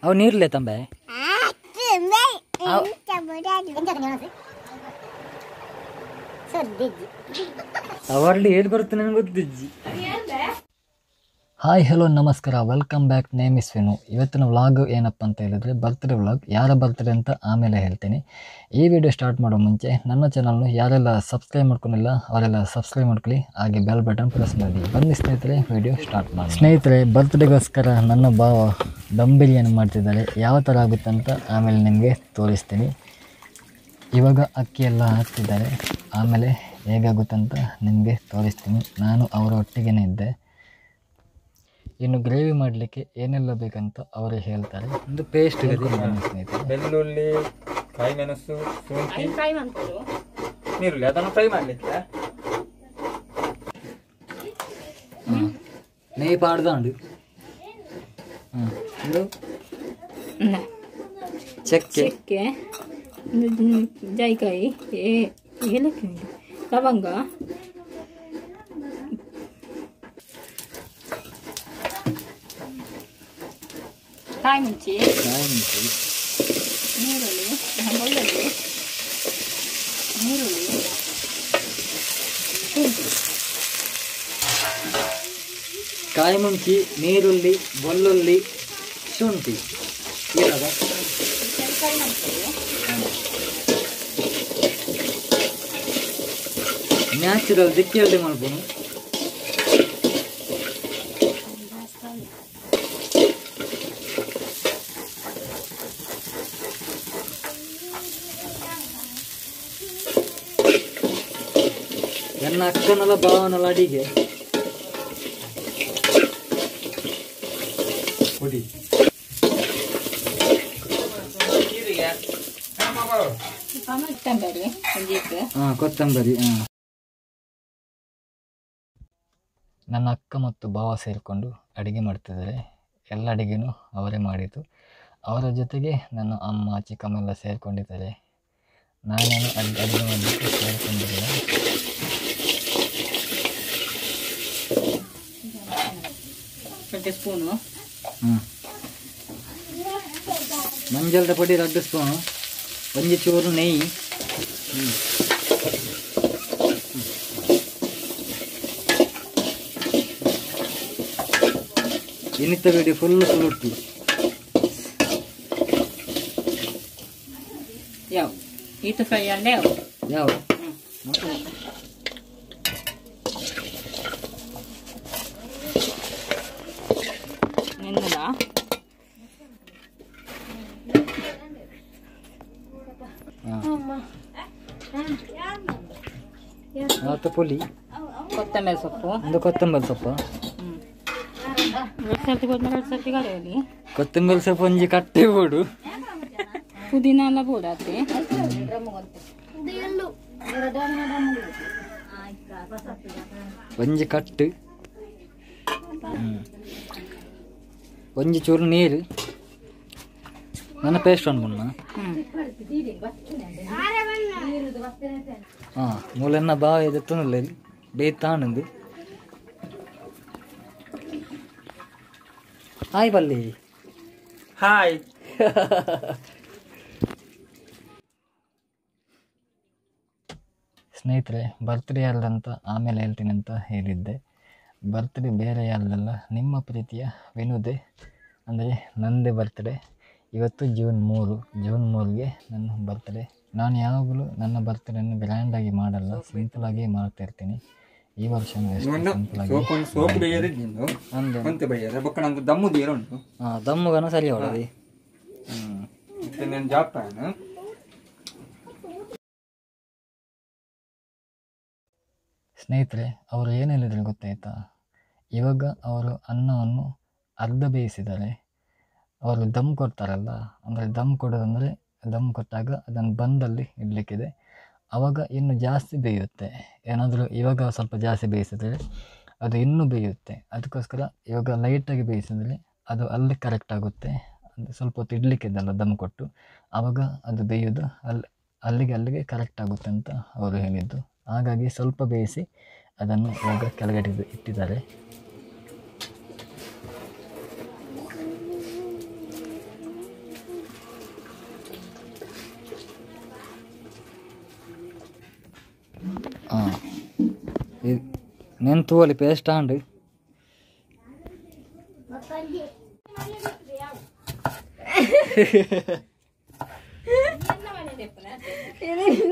ಅವು ನೀರ್ಲೆ ತಂಬೆ ಅವರಲ್ಲಿ ಏನು ಬರುತ್ತೆ ನನಗೆ ಗೊತ್ತಿಜ್ಜಿ. ಹಾಯ್ ಹಲೋ ನಮಸ್ಕಾರ, welcome back. Name is Vinu. ಇವತ್ತಿನ ವ್ಲಾಗ್ ಏನಪ್ಪ ಅಂತ ಹೇಳಿದರೆ ಬರ್ತ್ಡೇ ವ್ಲಾಗ್. ಯಾರ ಬರ್ತ್ಡೇ ಅಂತ ಆಮೇಲೆ ಹೇಳ್ತೀನಿ. ಈ ವಿಡಿಯೋ ಸ್ಟಾರ್ಟ್ ಮಾಡೋ ಮುಂಚೆ ನನ್ನ ಚಾನಲ್ನು ಯಾರೆಲ್ಲ ಸಬ್ಸ್ಕ್ರೈಬ್ ಮಾಡ್ಕೊಂಡಿಲ್ಲ ಅವರೆಲ್ಲ ಸಬ್ಸ್ಕ್ರೈಬ್ ಮಾಡ್ಕೊಳ್ಳಿ, ಹಾಗೆ ಬೆಲ್ ಬಟನ್ ಪ್ರೆಸ್ ಮಾಡಿ. ಬನ್ನಿ ಸ್ನೇಹಿತರೆ, ವಿಡಿಯೋ ಸ್ಟಾರ್ಟ್ ಮಾಡಿ. ಸ್ನೇಹಿತರೆ, ಬರ್ತ್ಡೇಗೋಸ್ಕರ ನನ್ನ ಭಾವ ದಮ್ ಬಿರಿಯಾನಿ ಮಾಡ್ತಿದ್ದಾರೆ. ಯಾವ ಥರ ಆಗುತ್ತಂತ ಆಮೇಲೆ ನಿಮಗೆ ತೋರಿಸ್ತೀನಿ. ಇವಾಗ ಅಕ್ಕಿ ಎಲ್ಲ ಹಾಕ್ತಿದ್ದಾರೆ, ಆಮೇಲೆ ಹೇಗಾಗುತ್ತಂತ ನಿಮಗೆ ತೋರಿಸ್ತೀನಿ. ನಾನು ಅವರ ಒಟ್ಟಿಗೆ ಇದ್ದೆ. ಇನ್ನು ಗ್ರೇವಿ ಮಾಡಲಿಕ್ಕೆ ಏನೆಲ್ಲ ಬೇಕಂತ ಅವರೇ ಹೇಳ್ತಾರೆ. ಒಂದು ಪೇಸ್ಟ್ ಸ್ನೇಹಿತರೆ, ಬೆಳ್ಳುಳ್ಳಿ, ಕಾಯಿ ಮೆಣಸು, ಶುಂಠಿ, ನೀರುಳ್ಳಿ, ಅದನ್ನು ಫ್ರೈ ಮಾಡಲಿಕ್ಕೆ ನೆಯ್ಯಿ ಪಾಡ್ದಾಂಡು, ಇದು ಚಕ್ಕೆ, ಚಕ್ಕೆ, ಜಾಯಿಕಾಯಿ, ಏಲಕ್ಕಿ, ಲವಂಗ, ಕಾಯಿ ಮುಂಚಿ, ನೀರುಳ್ಳಿ, ಬೆಳ್ಳುಳ್ಳಿ, ನೀರುಳ್ಳಿ, ಶುಂಠಿ, ಕಾಯಿ ಮುಂಚಿ, ನೀರುಳ್ಳಿ, ಬೆಳ್ಳುಳ್ಳಿ, ಶುಂಠಿ. ಇವಾಗ ನ್ಯಾಚುರಲ್ ದಿಕ್ಕಿಯಲ್ಲಿ ಮಾಡ್ಬೋದು. ನನ್ನ ಅಕ್ಕನಲ್ಲ ಭಾವನಲ್ಲ ಅಡಿಗೆ ಪುಡಿ, ಕೊತ್ತಂಬರಿ, ಕೊತ್ತಂಬರಿ. ನನ್ನ ಅಕ್ಕ ಮತ್ತು ಭಾವ ಸೇರಿಕೊಂಡು ಅಡುಗೆ ಮಾಡ್ತಿದ್ದಾರೆ. ಎಲ್ಲ ಅಡುಗೆನೂ ಅವರೇ ಮಾಡಿದ್ದು. ಅವರ ಜೊತೆಗೆ ನನ್ನ ಅಮ್ಮ, ಚಿಕ್ಕಮ್ಮೆಲ್ಲ ಸೇರಿಕೊಂಡಿದ್ದಾರೆ. ನಾನೇನು ಅಡುಗೆ ಮಾಡಲಿಕ್ಕೆ ಸೇರಿಕೊಂಡಿಲ್ಲ. ಸ್ಪೂನು ಮಂಜಲ್ದ ಪೊಡಿ 2 ಸ್ಪೂನು, ಒಂಜಿ ಚೂರು ನೆಯ್ಯಿ. ಇನ್ನಿತ್ತ ವಿಡಿಯೋ ಫುಲ್ ಸುಲುಟ್ಟು. ಯಾವ ಈತ ಫ್ರೈ ಅಂಡೆ ಯಾವ ನಿನ್ನದ ಪುಲಿ, ಕೊತ್ತಂಬರಿ ಸೊಪ್ಪು, ಒಂದು ಕೊತ್ತಂಬರಿ ಸೊಪ್ಪು, ಕೊತ್ತಂಬರಿ ಸೊಪ್ಪು ಒಂಜಿ ಕಟ್ಟೆ ಬೋಡು, ಪುದೀನ ಎಲ್ಲ ಬೋಡಾತೆ, ಒಂಜಿ ಕಟ್ಟು, ಒಂಜಿ ಚೂರು ನೀರು. ನನ್ನ ಪೇಸ್ಟ್ ಅನ್ಕೊಂಡ. ಹಾಂ, ಮೂಲೆನ್ನ ಬಾವ ಎತ್ತೊಂದಿಲ್ಲ ಇಲ್ಲಿ ಬೇಯ್ತಾನಂದು. ಹಾಯ್ ಬಲ್ಲಿ. ಹಾಯ್. ಸ್ನೇಹಿತರೆ, ಬರ್ತ್ಡೇ ಯಾರ್ದಂತ ಆಮೇಲೆ ಹೇಳ್ತೀನಿ ಅಂತ ಹೇಳಿದ್ದೆ. ಬರ್ತ್ಡೇ ಬೇರೆ ಯಾರ್ದಲ್ಲ, ನಿಮ್ಮ ಪ್ರೀತಿಯ ವಿನುದೇ, ಅಂದರೆ ನಂದೇ ಬರ್ತ್ಡೇ. ಇವತ್ತು ಜೂನ್ 3, ಜೂನ್ 3ಗೆ ನನ್ನ ಬರ್ತ್ಡೇ. ನಾನು ಯಾವಾಗಲೂ ನನ್ನ ಬರ್ತ್ಡೇಯನ್ನು ಗ್ರ್ಯಾಂಡಾಗಿ ಮಾಡಲ್ಲ, ಸಿಂಪಲಾಗಿ ಮಾಡ್ತಿರ್ತೀನಿ. ಈ ವರ್ಷ ಸಿಂಪಲಾಗಿ ದಮ್ಮುಗನ ಸರಿ ಹೊಡದಿ. ಸ್ನೇಹಿತರೆ, ಅವರು ಏನು ಹೇಳಿದ್ರು ಗೊತ್ತಾಯ್ತಾ? ಇವಾಗ ಅವರು ಅನ್ನವನ್ನು ಅರ್ಧ ಬೇಯಿಸಿದ್ದಾರೆ. ಅವರು ದಮ್ ಕೊಡ್ತಾರಲ್ಲ, ಅಂದರೆ ದಮ್ ಕೊಡೋದಂದರೆ ದಮ್ ಕೊಟ್ಟಾಗ ಅದನ್ನು ಬಂದಲ್ಲಿ ಇಡಲಿಕ್ಕಿದೆ. ಆವಾಗ ಇನ್ನೂ ಜಾಸ್ತಿ ಬೇಯುತ್ತೆ. ಏನಾದರೂ ಇವಾಗ ಸ್ವಲ್ಪ ಜಾಸ್ತಿ ಬೇಯಿಸಿದರೆ ಅದು ಇನ್ನೂ ಬೇಯುತ್ತೆ. ಅದಕ್ಕೋಸ್ಕರ ಇವಾಗ ಲೈಟಾಗಿ ಬೇಯಿಸಿದರೆ ಅದು ಅಲ್ಲಿ ಕರೆಕ್ಟ್ ಆಗುತ್ತೆ. ಅಂದರೆ ಸ್ವಲ್ಪ ಹೊತ್ತು ಇಡಲಿಕ್ಕಿದ್ದಲ್ಲ ದಮ್ ಕೊಟ್ಟು, ಆವಾಗ ಅದು ಬೇಯೋದು ಅಲ್ಲಿ ಅಲ್ಲಿಗೆ ಅಲ್ಲಿಗೆ ಕರೆಕ್ಟ್ ಆಗುತ್ತೆ ಅಂತ ಅವರು ಹೇಳಿದ್ದು. ಹಾಗಾಗಿ ಸ್ವಲ್ಪ ಬೇಯಿಸಿ ಅದನ್ನು ಇವಾಗ ಕೆಳಗಡೆ ಇಟ್ಟಿದ್ದಾರೆ. ನೆನ್ ತೂವಲಿ ಪೇಸ್ಟ್ ಆಂಡ್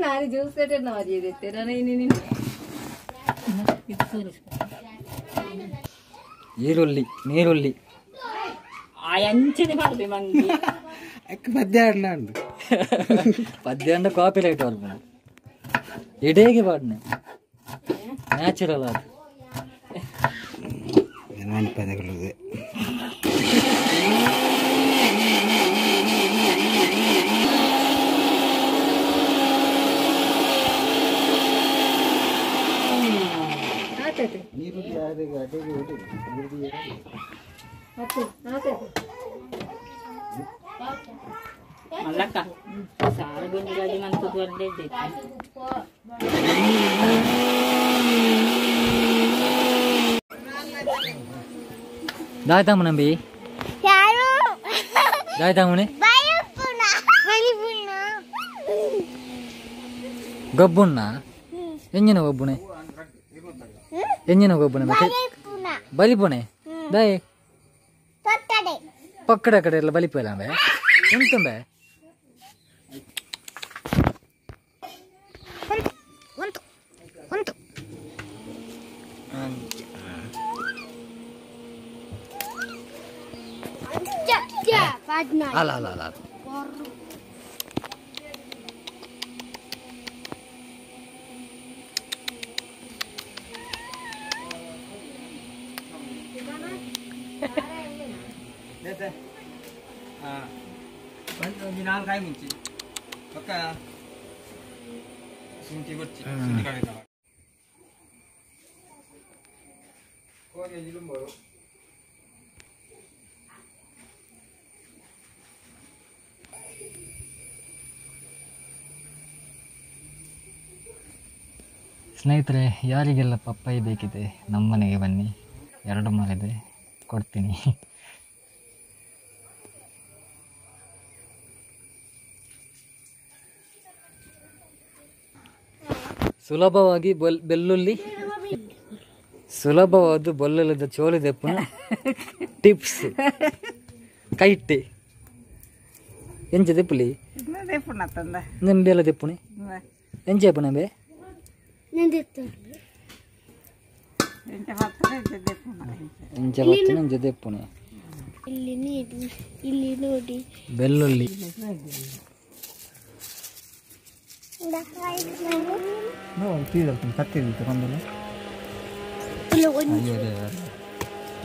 ನಾನು ಜ್ಯೂಸ್ ಈರುಳ್ಳಿ ನೀರುಳ್ಳಿ ಅಂಚನೆ ಪಾಡ್ಬೆ ಮಂದಿ ಪದ್ಯ ಆಡ್ಲಾಂಡು ಪದ್ಯ ಅಂದ್ರೆ ಕಾಪಿ ರೈಟ್ ಬರ್ಬೋದು ಇಡೇಗೆ ಪಾಡ್ನೆ ನ್ಯಾಚುರಲ್ ಅದು ನಾನು ಮಲ್ಲಕ್ಕ ಸಾರು ಗುಂಜಿ ಮಂತದ್ದು ಒಂದೇ ದಾಯ್ತಾಮು ನಂಬಿ ದಾಯ್ತಾಮುನೆ ಗೊಬ್ಬುಣ್ಣ ಎಂಜಿನ ಗೊಬ್ಬುಣೆ ಎಂಜಿನ ಗೊಬ್ಬುಣೆ ಬಲಿಪುಣೆ ದಾಯ್ ಪಕ್ಕಡ ಕಡೆ ಎಲ್ಲ ಬಲಿಪಲ್ಲ ಅಂಬೆ ಎಂತಂಬೆ ಅಲ್ಲ ಅಲ್ಲ ಅಲ್ಲ ನಾಲ್ಕು ಕಾಯಿ ಮುಂಚಿ ಪಕ್ಕ ಶುಂಠಿ ಗೊಚ್ಚಿ ಶುಂಠಿ ಕಡೆ ಸ್ನೇಹಿತರೆ, ಯಾರಿಗೆಲ್ಲ ಪಪ್ಪಾಯಿ ಬೇಕಿದೆ ನಮ್ಮನೆಗೆ ಬನ್ನಿ, 2 ಮರ ಇದೆ, ಕೊಡ್ತೀನಿ. ಸುಲಭವಾಗಿ ಬೆಳ್ಳುಳ್ಳಿ ಸುಲಭವಾದ ಬೊಲ್ಲದ ಚೋಲಿ ದೆಪ್ಪುನ ಟಿಪ್ಸ್ ಕೈಟ್ಟೆ ಎಂಚ ದೆಪ್ಪುಲಿ ನಿಂಬೆಲ್ಲ ದೆಪ್ಪುಣೆ ಎಂಚ ದೆಪ್ಪುನಂಬೆ ಎಂಚ ಬತ್ತುನೆ ಎಂಚ ದೆಪ್ಪುಣೆ ಬೆಳ್ಳುಳ್ಳಿ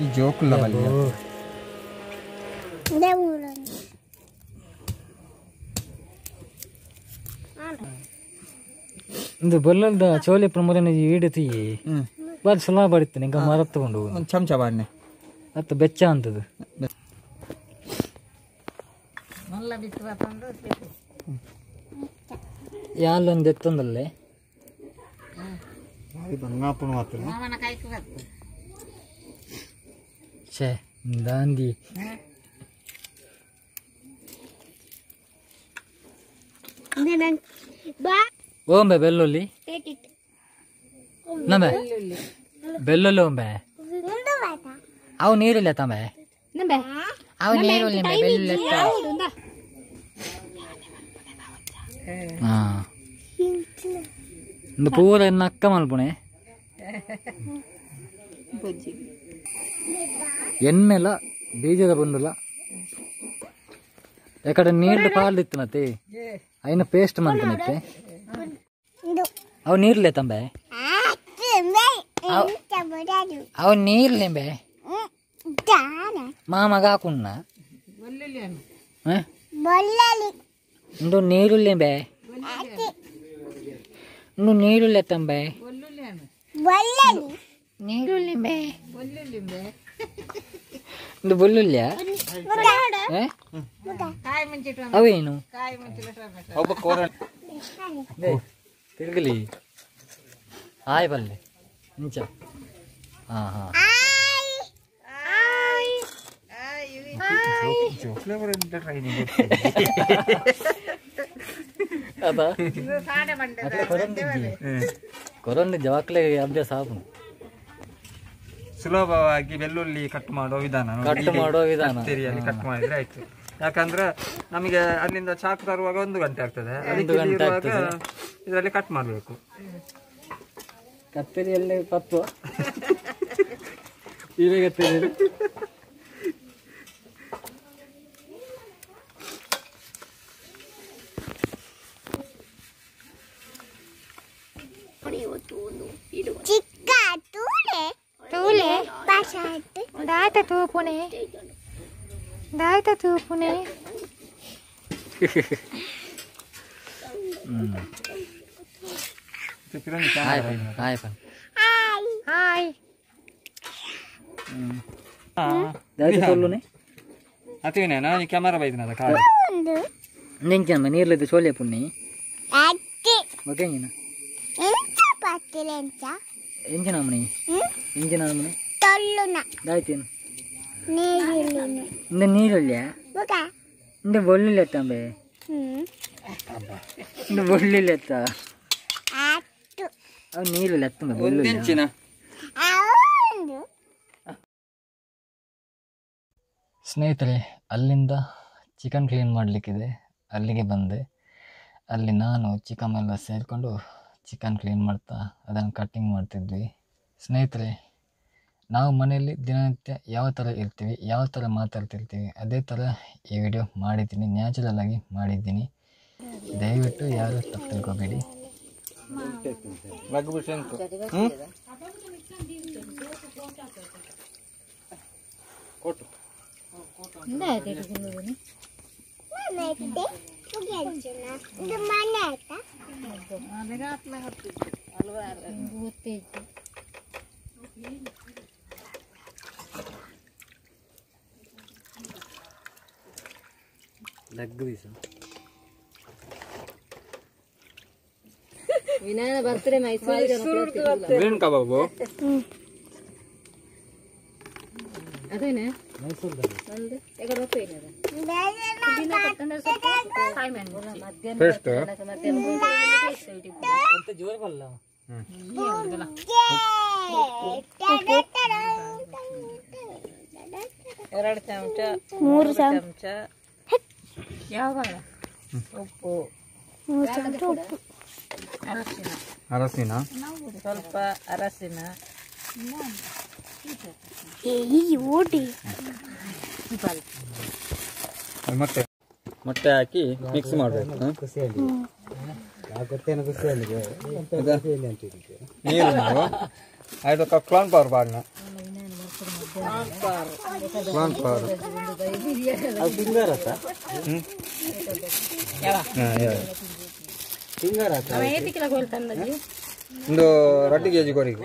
ಈ ಜೋಕುಲ್ಲ ಬಲ್ಲಿ ಇಂದು ಬೊಲ್ಲದ ಚೋಲಿ ಪ್ರಮೋದನ ಈಡತಿ ಬಾರಿ ಸುಲಭ ಬಡಿತಾನೆ ಈಗ ಮರ ತಗೊಂಡು ಒಂದು ಚಮಚ ಬಾಡ್ನೆ ಅತ್ತ ಬೆಚ್ಚ ಅಂತದು ಯಾಲೊಂದು ಎತ್ತೊಂದಲ್ಲೇ ಛೇ ದಾಂದಿ ಓಂಬೆ ಬೆಳ್ಳುಳ್ಳಿ ನಂಬೆ ಬೆಳ್ಳುಳ್ಳಿ ಓಂಬೆ ಅವು ನೀರಿಲ್ಲ ತಂಬೆ ಅವು ನೀರುಳ್ಳಿ ಬೆಳ್ಳುಳ್ಳಿ ಹಾಂ ಇಂದು ಪೂರ ಎನ್ನ ಅಕ್ಕ ಮಲ್ಪುಣೆ ಎಣ್ಣೆಲ ಬೀಜದ ಬಂದುಲ ಯಾಕಡೆ ನೀರು ಪಾಲಿತ್ತನತೆ ಐನ ಪೇಸ್ಟ್ ಮಂತನತ್ತೆ ಅವು ನೀರ್ಲೆ ತಂಬೆ ಅವು ನೀರ್ಲೆಂಬೆ ಮಾಮಗ ಹಾಕುಣ್ಣ ಇಂದು ನೀರುಳ್ಳಿಂಬೆ ಇಂದು ನೀರುಳ್ಳಿ ತಂಬೆ ನೀರುಳ್ಳಿಂಬೆ ಇಂದು ಬೊಲ್ಲುಳ್ಳಿಯ ಅವೇನು ತಿರುಗಲಿ ಹಾಯ್ ಬಲ್ಲೆ ನಿಂಚ ಹಾಂ ಹಾಂ ಕೊರೊಂದು ಜವಾಕ್ಲೆ ಅಭ್ಯಾಸ ಆಪುಂಡು. ಸುಲಭವಾಗಿ ಬೆಳ್ಳುಳ್ಳಿ ಕಟ್ ಮಾಡುವ ವಿಧಾನ, ಕಟ್ ಮಾಡುವ ವಿಧಾನ ಕತ್ತರಿಯಲ್ಲಿ ಕಟ್ ಮಾಡಿದ್ರೆ ಆಯ್ತು. ಯಾಕಂದ್ರೆ ನಮಗೆ ಅಲ್ಲಿಂದ ಚಾಕು ತರುವಾಗ 1 ಗಂಟೆ ಆಗ್ತದೆ, ಅದಕ್ಕೆ ಇರುವಾಗ ಇದರಲ್ಲಿ ಕಟ್ ಮಾಡಬೇಕು. ಕತ್ತರಿಯಲ್ಲೇ ಪತ್ತು ಹೀಗೆ ಕತ್ತರಿ. ಕ್ಯಾಮರಾ ಬೈದಿನದ ಕಾಲು ನಿಂಚಮ್ಮ ನೀರ್ಲಿದ್ದು ಚೋಲೆ ಪುಣ್ಣಿ ಓಕೆಂಜಿನ ಎಂಜಿನ ಅಮ್ಮನಿ ಎಂಜಿನ ಅಮ್ಮನಿ ದಾಯ್ತೇನು ಇಂದ ನೀರುಳ್ಳಿಯ ಇಂದ ಬೊಳ್ಳುಳ್ಳಿ ಎತ್ತಂಬೆ ಇಂದ ಬೊಳ್ಳುಳ್ಳಿ ಎತ್ತ ಅವು ನೀರುಳ್ಳಿ ಎತ್ತಂಬೆ ಬೊಳ್ಳುಳ್ಳಿ. ಸ್ನೇಹಿತರೆ, ಅಲ್ಲಿಂದ ಚಿಕನ್ ಕ್ಲೀನ್ ಮಾಡಲಿಕ್ಕಿದೆ, ಅಲ್ಲಿಗೆ ಬಂದೆ. ಅಲ್ಲಿ ನಾನು ಚಿಕ್ಕಮ್ಮೆಲ್ಲ ಸೇರಿಕೊಂಡು ಚಿಕನ್ ಕ್ಲೀನ್ ಮಾಡ್ತಾ ಅದನ್ನು ಕಟ್ಟಿಂಗ್ ಮಾಡ್ತಿದ್ವಿ. ಸ್ನೇಹಿತರೆ, ನಾವು ಮನೆಯಲ್ಲಿ ದಿನನಿತ್ಯ ಯಾವ ಥರ ಇರ್ತೀವಿ, ಯಾವ ಥರ ಮಾತಾಡ್ತಿರ್ತೀವಿ, ಅದೇ ಥರ ಈ ವಿಡಿಯೋ ಮಾಡಿದ್ದೀನಿ, ನ್ಯಾಚುರಲ್ ಆಗಿ ಮಾಡಿದ್ದೀನಿ. ದಯವಿಟ್ಟು ಯಾರೂ ತಪ್ಪು ತಿಳ್ಕೊಬೇಡಿ. ಗ್ರೀನ್ ಕಬಾಬು ಪೇಸ್ಟ್ 2 ಚಮಚ 3 ಚಮಚ ಯಾವಾಗ ಉಪ್ಪು 3 ಚಮಚ ಉಪ್ಪು ಅರಸಿನ ಅರಸಿನ ಸ್ವಲ್ಪ ಅರಸಿನ ಮತ್ತೆ ಮೊಟ್ಟೆ ಹಾಕಿ ಮಿಕ್ಸ್ ಮಾಡಬೇಕು. ನೀರು ಆಯ್ತು, ಕಾರ್ನ್ ಪವರ್ ಬಾಡ್ನ ಕಾರ್ನ್ ಪವರ್ ಒಂದು 2 ಕೆಜಿ ಕೊರಿಗೆ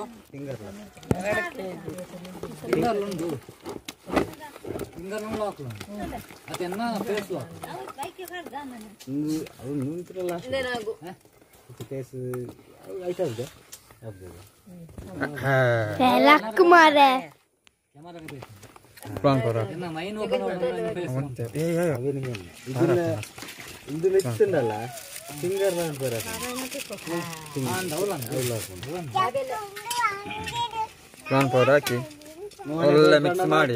ಕಾರ್ನ್ ಪೌಡರ್ ಹಾಕಿ ಒಳ್ಳೆ ಮಿಕ್ಸ್ ಮಾಡಿ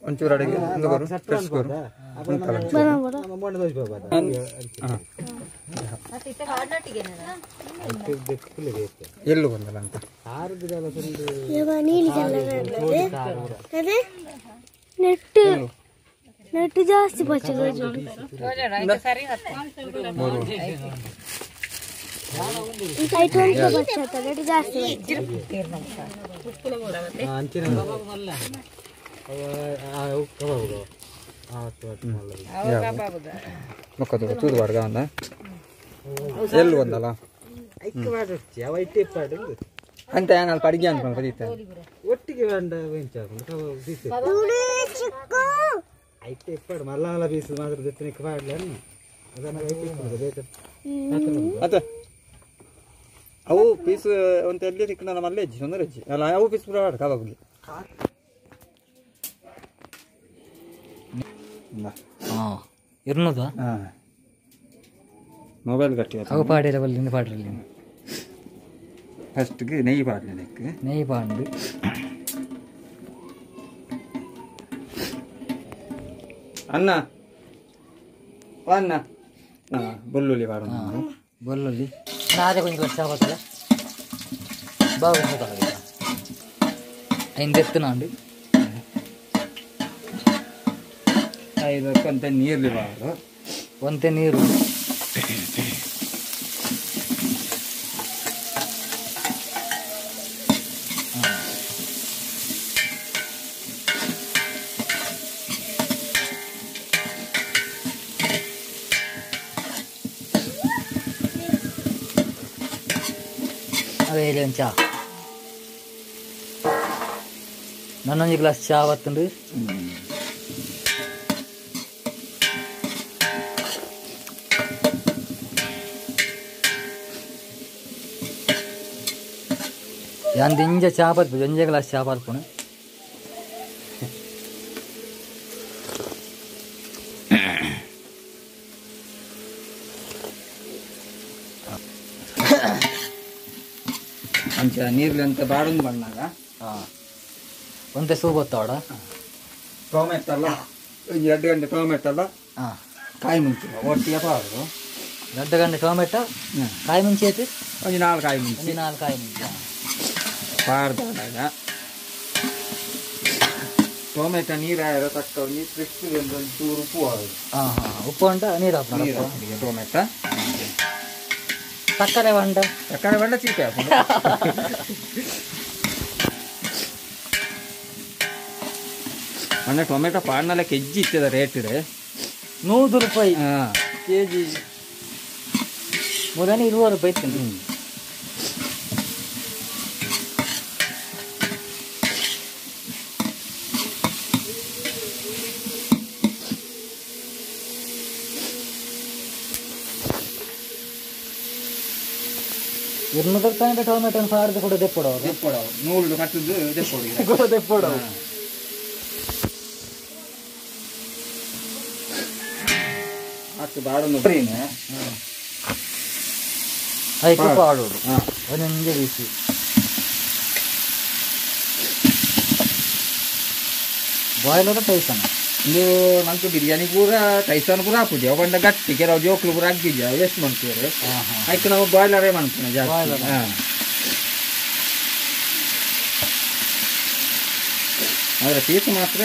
ಒಂಚೂರು ಅಡಿಗೆ ಎಲ್ಲು ಬಂದಲ್ಲ ಅಂತ ನೆಟ್ಟು ನೆಟ್ಟು ಜಾಸ್ತಿ ಪಚ್ಚ ಜಾಸ್ತಿ. ಎಲ್ಲು ಬಂದಲ್ಲ ಅಂತ ಅಲ್ಪ ಅಡಿಗೆ ಅನ್ಕೊಂಡು ಒಟ್ಟಿಗೆ ಮಲ್ಲ ಪೀಸ್ ಮಾತ್ರ ಅವು ಪೀಸ್ ಒಂದು ಎಲ್ಲಿ ತಿಕ್ಕನ ಮಲ್ಲೆ ಹೆಜ್ಜಿ ತೊಂದರೆ ಹೆಜ್ಜಿ ಅಲ್ಲ ಅವು ಪೀಸ್ ಪೂರ ಕಬಾಬ್ಗೆ. ಹಾಂ ಇರ್ನದ ಹಾಂ ಮೊಬೈಲ್ ಗಟ್ಟಿ ಅವು ಪಾಡಿರ ಬಲ್ಲಿಂದ ಪಾಡಿರಲಿ. ಫಸ್ಟ್ಗೆ ನೆಯ್ಯಿ ಪಾಡಲಿ ಅದಕ್ಕೆ ನೆಯ್ಯಿ ಪಾಂಡು ಅನ್ನ ಅನ್ನ ಬೆಳ್ಳುಳ್ಳಿ ಪಾಡೋಣ. ಬೆಳ್ಳುಳ್ಳಿ ನಾದೆ ಕೊಂಚ ವರ್ಷ ಬರ್ತದೆ ಬಾವು ಐದು ಎತ್ತನಾಂಡು ಐದಕ್ಕೆ ಒಂತೆ ನೀರ್ಲಿ ಬಾರು ಒಂತೆ ನೀರು ಅದೇ ಇಲ್ಲಿ ಒಂದು ಚಾ ನನ್ನೊಂದು ಗ್ಲಾಸ್ ಚಾ ಬತ್ತುಂಡು. ಯಾಂದು ಇಂಜ ಚಾ ಬರ್ಪು ಒಂಜೆ ಗ್ಲಾಸ್ ಚಾ ಬರ್ಪುನು. ಅಂಚ ನೀರ್ಲಿ ಅಂತ ಬಾಡೊಂದು ಬಣ್ಣಾಗ ಹಾಂ ಒಂತೆ ಸೂ ಬತ್ತಾವಡ ಟೊಮೆಟೊ ಅಲ್ಲ 2 ಗಂಟೆ ಟೊಮೆಟೊ ಅಲ್ಲ. ಹಾಂ ಕಾಯಿ ಮುಂಚೆ ಒಟ್ಟಿಗೆ ಪಾಡು 2 ಗಂಟೆ ಟೊಮೆಟೊ ಕಾಯಿ ಮುಂಚೆ ಆಯ್ತು ಒಂದು 4 ಕಾಯಿ ಮುಂಚೆ ಒಂದು 4 ಕಾಯಿ ಮುಂಚೆ ಪಾಡ್ದಾಗ ಟೊಮೆಟೊ ನೀರು ತಕ್ಕ ಒಂದು ಫ್ರೆಶ್ ಒಂದು ಚೂರು ಉಪ್ಪು ಆಗೋದು. ಹಾಂ ಹಾಂ ಉಪ್ಪು ಉಂಟ ನೀರು ಹಾಕೋಣ ನೀರು ಹಾಕಿ ಟೊಮೆಟೊ ಸಕ್ಕರೆ ಬಂಡ ಸಕ್ಕರೆ ಬಂಡ ಚೀಪೆ ಹಾಕೋದು. ಅಂದರೆ ಟೊಮೆಟೊ ಪಾಡ್ನಲ್ಲ ಕೆಜಿ ಇತ್ತದ ರೇಟ್ ಇದೆ 100 ರೂಪಾಯಿ ಹಾಂ ಕೆ ಜಿ ಮೊದಲನೇ 20 ರೂಪಾಯಿ ಇತ್ತು. 200 ರೂಪಾಯಿ ಟೊಮೆಟೊ ಸಾರ್ದು ಕೂಡ ದೆಪ್ಪಡವು ದೆಪ್ಪಡವು ನೂಲು ಕಟ್ಟುದು ದೆಪ್ಪಡು ಕೂಡ ದೆಪ್ಪಡವು. ಅಷ್ಟು ಬಾಡೊಂದು ಐಕು ಪಾಡೋಡು ಒಂದೊಂದೇ ರೀತಿ ಬಾಯ್ಲರ್ ಟೈಸನ್ ಇದು ನಂಗೆ ಬಿರಿಯಾನಿ ಪೂರ ಟೈಸನ್ ಪೂರ ಹಾಕುದು ಅವಂಡ ಗಟ್ಟಿ ಕೆಲವು ಜೋಕ್ಲು ಪೂರ ಹಾಕಿದ್ಯಾ ವೇಸ್ಟ್ ಮಾಡ್ತೀವಿ ಅದಕ್ಕೆ ನಾವು ಬಾಯ್ಲರೇ ಮಾಡ್ತೀವಿ ಜಾಸ್ತಿ. ಹಾಂ ಅದರ ಪೀಸ್ ಮಾತ್ರ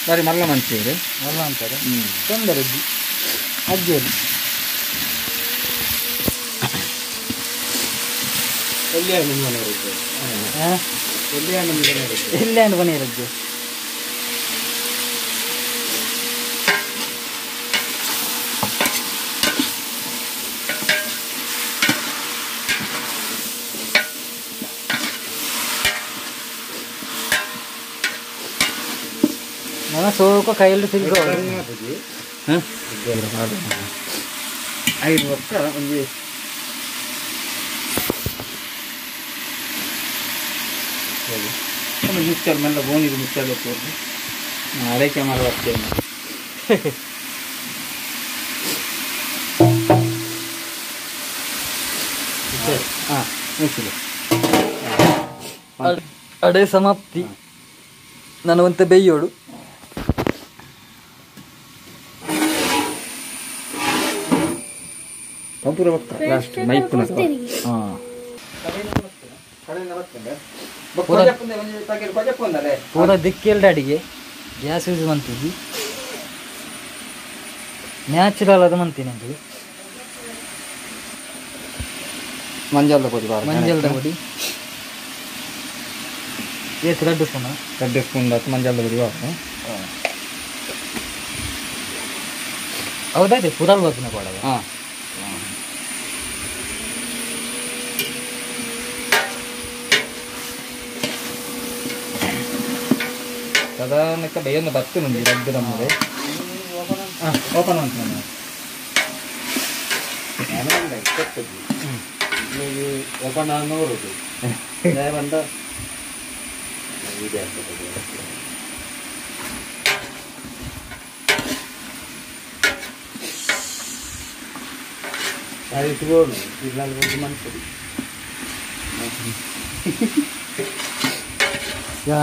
ಬಾರಿ ಮಲ್ಲ ಮಾಡ್ತೀವಿ ಮಲ್ಲ ಅಂತಾರೆ ತೊಂದರೆ ಅಜ್ಜಿಯಲ್ಲಿ ಎಲ್ಲಿ ಹಣ್ಣು ಮನೆ ಇರದ್ದು ನನ್ನ ಸೋಕ ಕೈಯಲ್ಲಿ ತಿರ್ಗೋ 5 ವರ್ಷ ಒಂದು ಮಿಕ್ಸರ್ ಮೇಲೆ ಬೋನಿದು ಮಿಕ್ಸರ್ ಬೇಕು ಅಡಕೆ ಮಾಡಿ ಬರ್ತೇನೆ. ಹಾಂ ಮಿಕ್ಸರ್ ಅಡೆ ಸಮಾಪ್ತಿ. ನಾನು ಒಂತೆ ಬೇಯೋಡು ಪೂರ ದಿಕ್ಕೆಲ್ಡ ಅಡಿಗೆ ಗ್ಯಾಸ್ ಯೂಸ್ ಮಂತಿದ್ವಿ ನ್ಯಾಚುರಲ್ ಅದು ಮಂತೀನಿ ಅದು ಮಂಜಲ್ದ ಪೊಡಿ ಮಂಜಲ್ದ ಪೊಡಿ ಏತ್ 2 ಸ್ಪೂನ್ 2 ಸ್ಪೂನ್ ಮಂಜಲ್ದ ಪೊಡಿ ಹೌದಾಯ್ತು ಪುರಲ್ ಬರ್ತೀನಿ ಕೊಡೋದು. ಹಾಂ ಸಾಧಾರಣಕ್ಕೆ ಬೇಯೊಂದು ಬತ್ತು ಮುಂದೆ ರಗ್ಗು ನಮ್ಮದು. ಹಾಂ ಓಪನ್ ಉಂಟು ನಾನು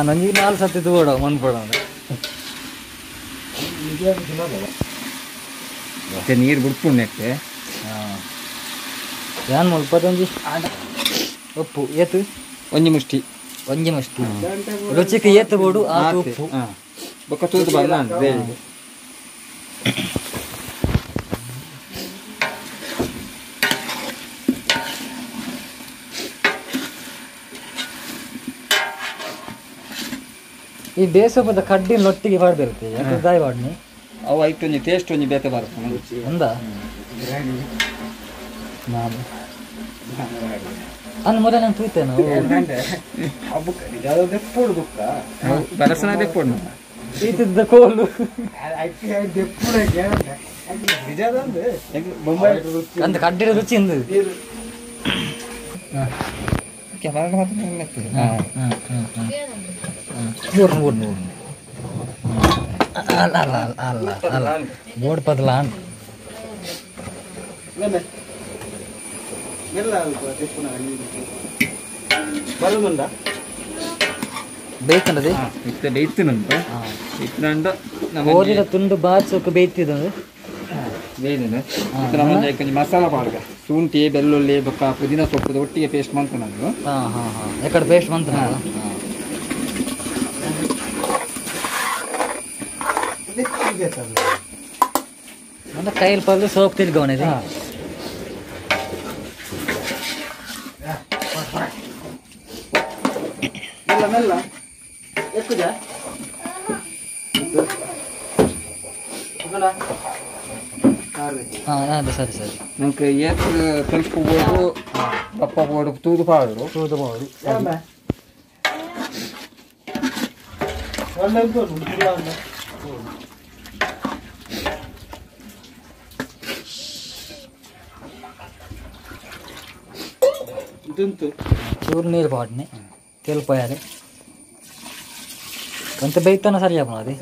ನಂಗೆ ನಾಲ್ ಸತಿ ತಗೋಡ ಮನ್ಪಡ ನೀರು ಬಿಡ್ಪುಂಡು ಯಾನ್ ಮುಲ್ಪದೊಂಜಿ ಉಪ್ಪು ಏತು ಒಂಜಿ ಮುಷ್ಟಿ ಒಂಜಿ ಮುಷ್ಟಿ ರುಚಿಗೆ ಏತು ಬೋಡು ಆ ಉಪ್ಪು ಬೊಕ್ಕ ತೂದು ಬಲ್ಲ ಈ ಬೇಸೊಪ್ಪದ ಕಡ್ಡಿ ಒಟ್ಟಿಗೆ ಪಾಡ್ದಿರುತ್ತೆ ಯಾಕೆ ದಾಯಿ ಪಾಡ್ನಿ ಅವು ಐಟ್ ಒಂಜಿ ಟೇಸ್ಟ್ ಒಂಜಿ ಬೇತೆ ಬರ್ತದೆ ಅಂದ ನಾನು ಅಂದ್ ಮೊದಲ ನಾನು ತೂತೇನೆ ಬಲಸನ ದೆಪ್ಪುಡು ಈತಿದ್ದ ಕೋಲು ಅಂದ ಕಡ್ಡಿನ ರುಚಿ ಇಂದು ಮೂರು ಮೂರು ಮೂರು ಅಲ್ಲ ಅಲ್ಲ ಅಲ್ಲ ಅಲ್ಲ ಬೋರ್ಡ್ ಪದಲ ಬೇಯ್ತಂಡದೆ ಇತ್ತೆ ಬೇಯ್ತಿನಂತ ಇತ್ತಂಡ ಕೋರಿದ ತುಂಡು ಬಾಚೋಕೆ ಬೇಯ್ತಿದಂದು ಬೇಯ್ದಿನ ಇತ್ತೆ ನಮ್ಮ ಒಂಜಿ ಮಸಾಲ ಪಾಡ್ಗ ಶುಂಠಿ ಬೆಳ್ಳುಳ್ಳಿ ಬೊಕ್ಕ ಪುದೀನ ಸೊಪ್ಪುದ ಒಟ್ಟಿಗೆ ಪೇಸ್ಟ್ ಮಾಡ್ಕೊಂಡು ಹಾಂ ಹಾಂ ಹಾಂ ಎಕಡೆ ಪೇಸ್ಟ್ ಮಂತ ಅಂದ್ರೆ ಕೈಯಲ್ಲಿ ಪಲ್ಲು ಸೋಪ್ ತಿರ್ಗವನಿದೆ ಮೆಲ್ಲ ಮೆಲ್ಲ ఎక్కుದ ಹಾಂ ಸರಿ ಸರಿ ನಂಗೆ ಏತ್ ತಲುಪು ಬೋಡು ದಪ್ಪ ಬೋಡು ತೂದು ಪಾಡು ತೂದು ಪಾಡು ಚೂರು ನೀರು ಪಾಡ್ನೆ ತೆಲ್ಪಯಾರೆ ಅಂತ ಬೇಯ್ತಾನ ಸರಿ ಅಪ್ಪ ಅದೇ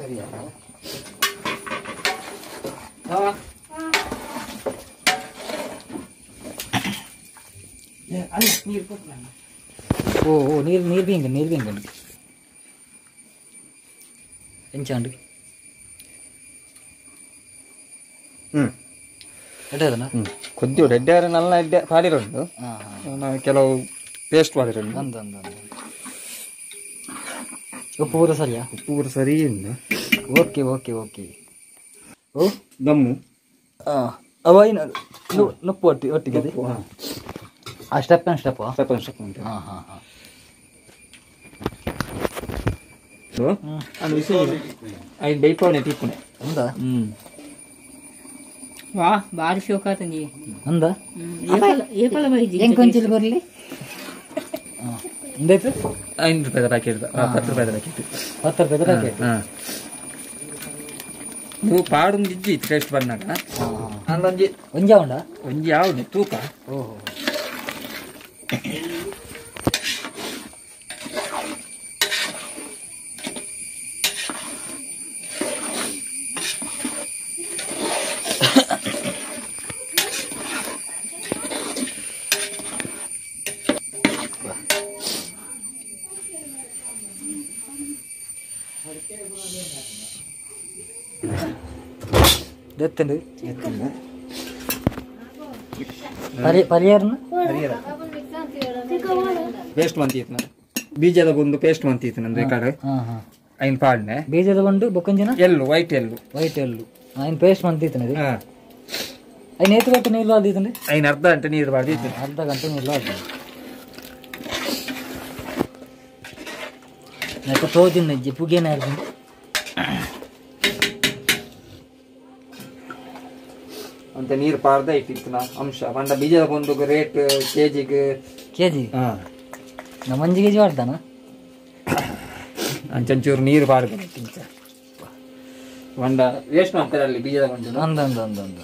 ಓ ಓ ನೀರು ನೀರು ಬೀಂಗ ನೀರು ಬೀಂಗ ಎಂಚಾಂಡು ಹ್ಞೂ ಎಡ್ಡೆ ಹ್ಞೂ ಕೊದ್ದಿ ಎಡ್ಡೆ ನಲ್ಲ ಎಡ್ಡೆ ಪಾಡಿರೋದು ನಾವು ಕೆಲವು ಪೇಸ್ಟ್ ಮಾಡಿರೋದು ಅಂದ ಅಂದ ಅಂದ ಉಪ್ಪು ಪೂರ ಸರಿಯಾ ಉಪ್ಪು ಪೂರ ಸರಿ ಇಲ್ಲ ಓಕೆ ಓಕೆ ಓಕೆ ಓ ದಮ್ಮು ಅವ ಏನು ನುಪ್ಪು ಒಟ್ಟಿ ಒಟ್ಟಿಗೆ ಆ step and step step and step ಉಂಟು ಹಾಂ ಹಾಂ ಹಾಂ ಐದು ಬೈಪವನೆ ಟೀಪುನೆ ಅಂದ ಹ್ಞೂ ವಾ ಭಾರಿ ಶೋಕ ಆತಂಜಿ ಅಂದ ಏಪಲ ಬೈಜಿ ಎಂಕೊಂಚಿಲ್ ಬರಲಿ ಎಂದಾಯ್ತು 5 ರೂಪಾಯಿದ ಪ್ಯಾಕೆಟ್ 10 ರೂಪಾಯಿದ ಪ್ಯಾಕೆಟ್ 10 ರೂಪಾಯಿದ ಪ್ಯಾಕೆಟ್ ಹಾಂ ನೀವು ಪಾಡೊಂದು ಇಜ್ಜಿ ಟೇಸ್ಟ್ ಬಂದಾಗ ಅಂದೊಂಜಿ ಒಂಜಿ ಉಂಡ ಒಂಜಿ ಯಾವುದು ತೂಕ ಓಹೋ ದೆತ್ತಂಡು ಪರಿಯರ್ನ ಪೇಸ್ಟ್ ಮಂತಿತ್ತು ನಾನು ಬೀಜದ ಒಂದು ಪೇಸ್ಟ್ ಮಂತಿತ್ತು ನಂದು ಬೇಕಾದ್ರೆ ಐನ್ ಪಾಡ್ನೆ ಬೀಜದ ಒಂದು ಬೊಕ್ಕಂಜಿನ ಎಳ್ಳು ವೈಟ್ ಎಳ್ಳು ವೈಟ್ ಎಳ್ಳು ಐನ್ ಪೇಸ್ಟ್ ಮಂತಿತ್ತು ಐನ್ ಏತು ಗಂಟೆ ನೀರು ಅಲ್ದಿತ್ತು ಐನ್ ಅರ್ಧ ಗಂಟೆ ನೀರು ಬಾರ್ದಿತ್ತು ಅರ್ಧ ಗಂಟೆ ನೀರು ಅಲ್ದಿ ಯಾಕೆ ತೋಜಿನ ಇಜ್ಜಿ ಪುಗೇನ ಅಂತ ನೀರು ಪಾರ್ದ ಇಟ್ಟಿತ್ತು ನಾ ಅಂಶ ಪಂಡ ಬೀಜದ ಒಂದು ರೇಟ್ ಕೆಜಿಗೆ ಕೆಜಿ ಹಾಂ ನಮ್ಮ ಒಂಜಿ ಕೆಜಿ ಮಾಡ್ತಾನ ಅಂಚಂಚೂರು ನೀರು ಪಾರ್ದ ಇಂಚ ಪಂಡ ವೇಸ್ಟ್ ಮಾಡ್ತಾರೆ ಅಲ್ಲಿ ಬೀಜದ ಒಂದು ಅಂದ ಅಂದ ಅಂದ ಅಂದ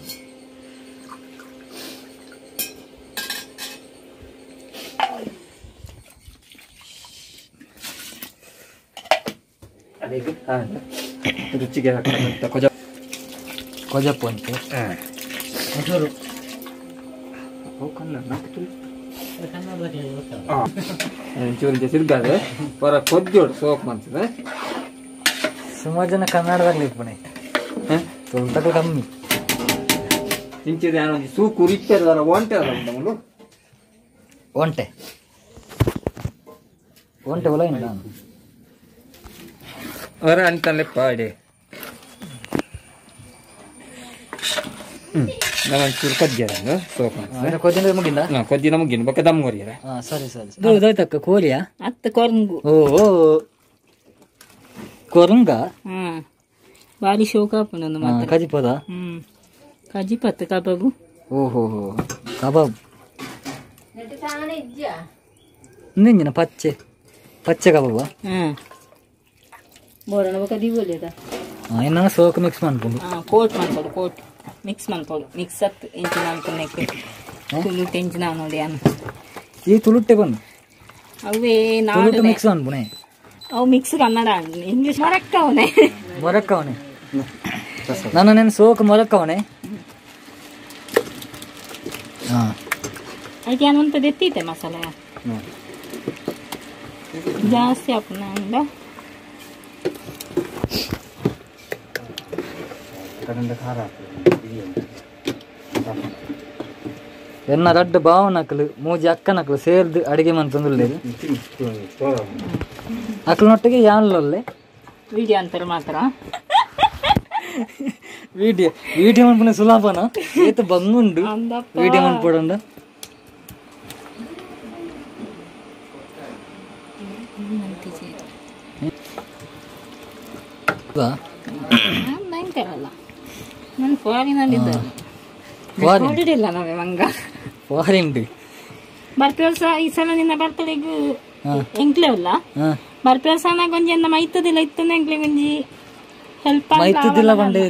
ರುಚಿಗೆ ಹಾಕೋಣ ಕೊಜ ಕೊಜಪ್ಪು ಅಂತ ಮೊಸರು ಒಂಚೂರು ತಿರ್ಗಾದೆ ಹೊರ ಕೊದ್ದೋಡು ಸೋಪ್ ಮಾಡ್ತದೆ. ಸುಮಾರು ಜನ ಕನ್ನಡದಾಗಲಿ ಇಪ್ಪಣೆ ತುಳುತಕ್ಕ ಕಮ್ಮಿ. ಇಂಚಿದ ಒಂಜಿ ಸೂಕು ರಿಪ್ಪೆರ ಒಂಟೆ ಉಂಟು. ಒಂಟೆ ಒಂಟೆ ಒಲ ಇಲ್ಲ ಹೊರ ಅಂತಲೇ ಪಾಡೆ. ನಾನು ಒಂಚೂರು ಕಜ್ಜಾರ ಸೋಪ್ ಕೊದ್ದಿನ ಮುಗಿಂದ? ಕೊದ್ದಿನ ಮುಗಿನ ಬೊಕ್ಕ ದಮ್ ಕೊರಿಯರ. ಸರಿ ಸರಿ. ಇದಾಯ್ತಕ್ಕ ಕೋರಿಯಾ? ಅತ್ತ ಕೊರಂಗು. ಓ ಕೊರಂಗ ಬಾರಿ ಶೋಕ ಆಪುಂಡು ಮಾತ್ರ. ಕಜಿಪದ? ಕಜಿಪತ್ತು ಕಬಾಬು. ಓಹೋ ಕಬಾಬ್ ಇಂಜಿನ ಪಚ್ಚೆ ಪಚ್ಚೆ ಕಬಾಬಾ? ಬೋರಣ ಬೊಕ ದಿವೊಲಿದ ಇನ್ನ ಸೋಕ್ ಮಿಕ್ಸ್ ಮನ್ಪುಂಡು. ಕೋಟ್ ಮನ್ಪೊಡು, ಕೋಟ್ ಮಿಕ್ಸ್ ಮನ್ಪೊಡು. ಮಿಕ್ಸ್ ಅತ್ ಇಂಚಿನ ಮನ್ಪುನೆಕ್ ತುಳುಟು ಇಂಚಿನ ನೋಡಿ ಅನ್ನ ಈ ತುಳುಟ್ಟೆ ಬಂದು ಅವೇ ತುಳುಟು ಮಿಕ್ಸ್ ಮನ್ಪುನೆ. ಅವು ಮಿಕ್ಸ್ ಕನ್ನಡ ಇಂಗ್ಲಿಷ್ ಮೊರಕ್ಕವನೆ ಮೊರಕ್ಕವನೆ ನಾನು ನೆನ್ ಸೋಕ್ ಮೊರಕ್ಕವನೆ. ಅದಕ್ಕೆ ಏನಂತದ್ದು ಎತ್ತಿತ್ತೆ ಮಸಾಲೆ ಜಾಸ್ತಿ ಹಾಪುನ ಅಂದ. ಎನ್ನ ರಡ್ಡ್ ಬಾವನಕಲು ಮೂಜಿ ಅಕ್ಕನಕಲು ಸೇರ್ದು ಅಡಿಗೆ ಮಂತಂದುಲ್ಲೇರು ಅಕ್ಲನೊಟ್ಟಿಗೆ ಯಾನ್ಲೊಲ್ಲೆ ವಿಡಿಯೋ ಅಂತಾರೆ ಮಾತ್ರ. ವಿಡಿಯೋ ವಿಡಿಯೋ ಮನ್ಪುನ ಸುಲಭನ ಏತ್ ಬಂಗುಂಡು ವಿಡಿಯೋ ಮನ್ಪೊಡಂಡ. ನಾನು ಫಾರಿನಲ್ಲಿ ಇದ್ದೆ ನಾವೇ ಮಂಗ ಫಾರಿನ್ ಬರ್ಪೇಲ್ಸ ಈ ಸಲ ನಿನ್ನ ಬರ್ತಡೆಗ್ ಎಂಕ್ಲೆ ಉಲ್ಲ ಬರ್ಪೇಲ್ಸ ಒಂಜಿ ಎನ್ನ ಮೈತದಿಲ್ಲ ಇತ್ತನ ಎಂಕ್ಲೆ ಒಂಜಿ ಹೆಲ್ಪ್ ಮೈತದಿಲ್ಲ ಬಂಡೆ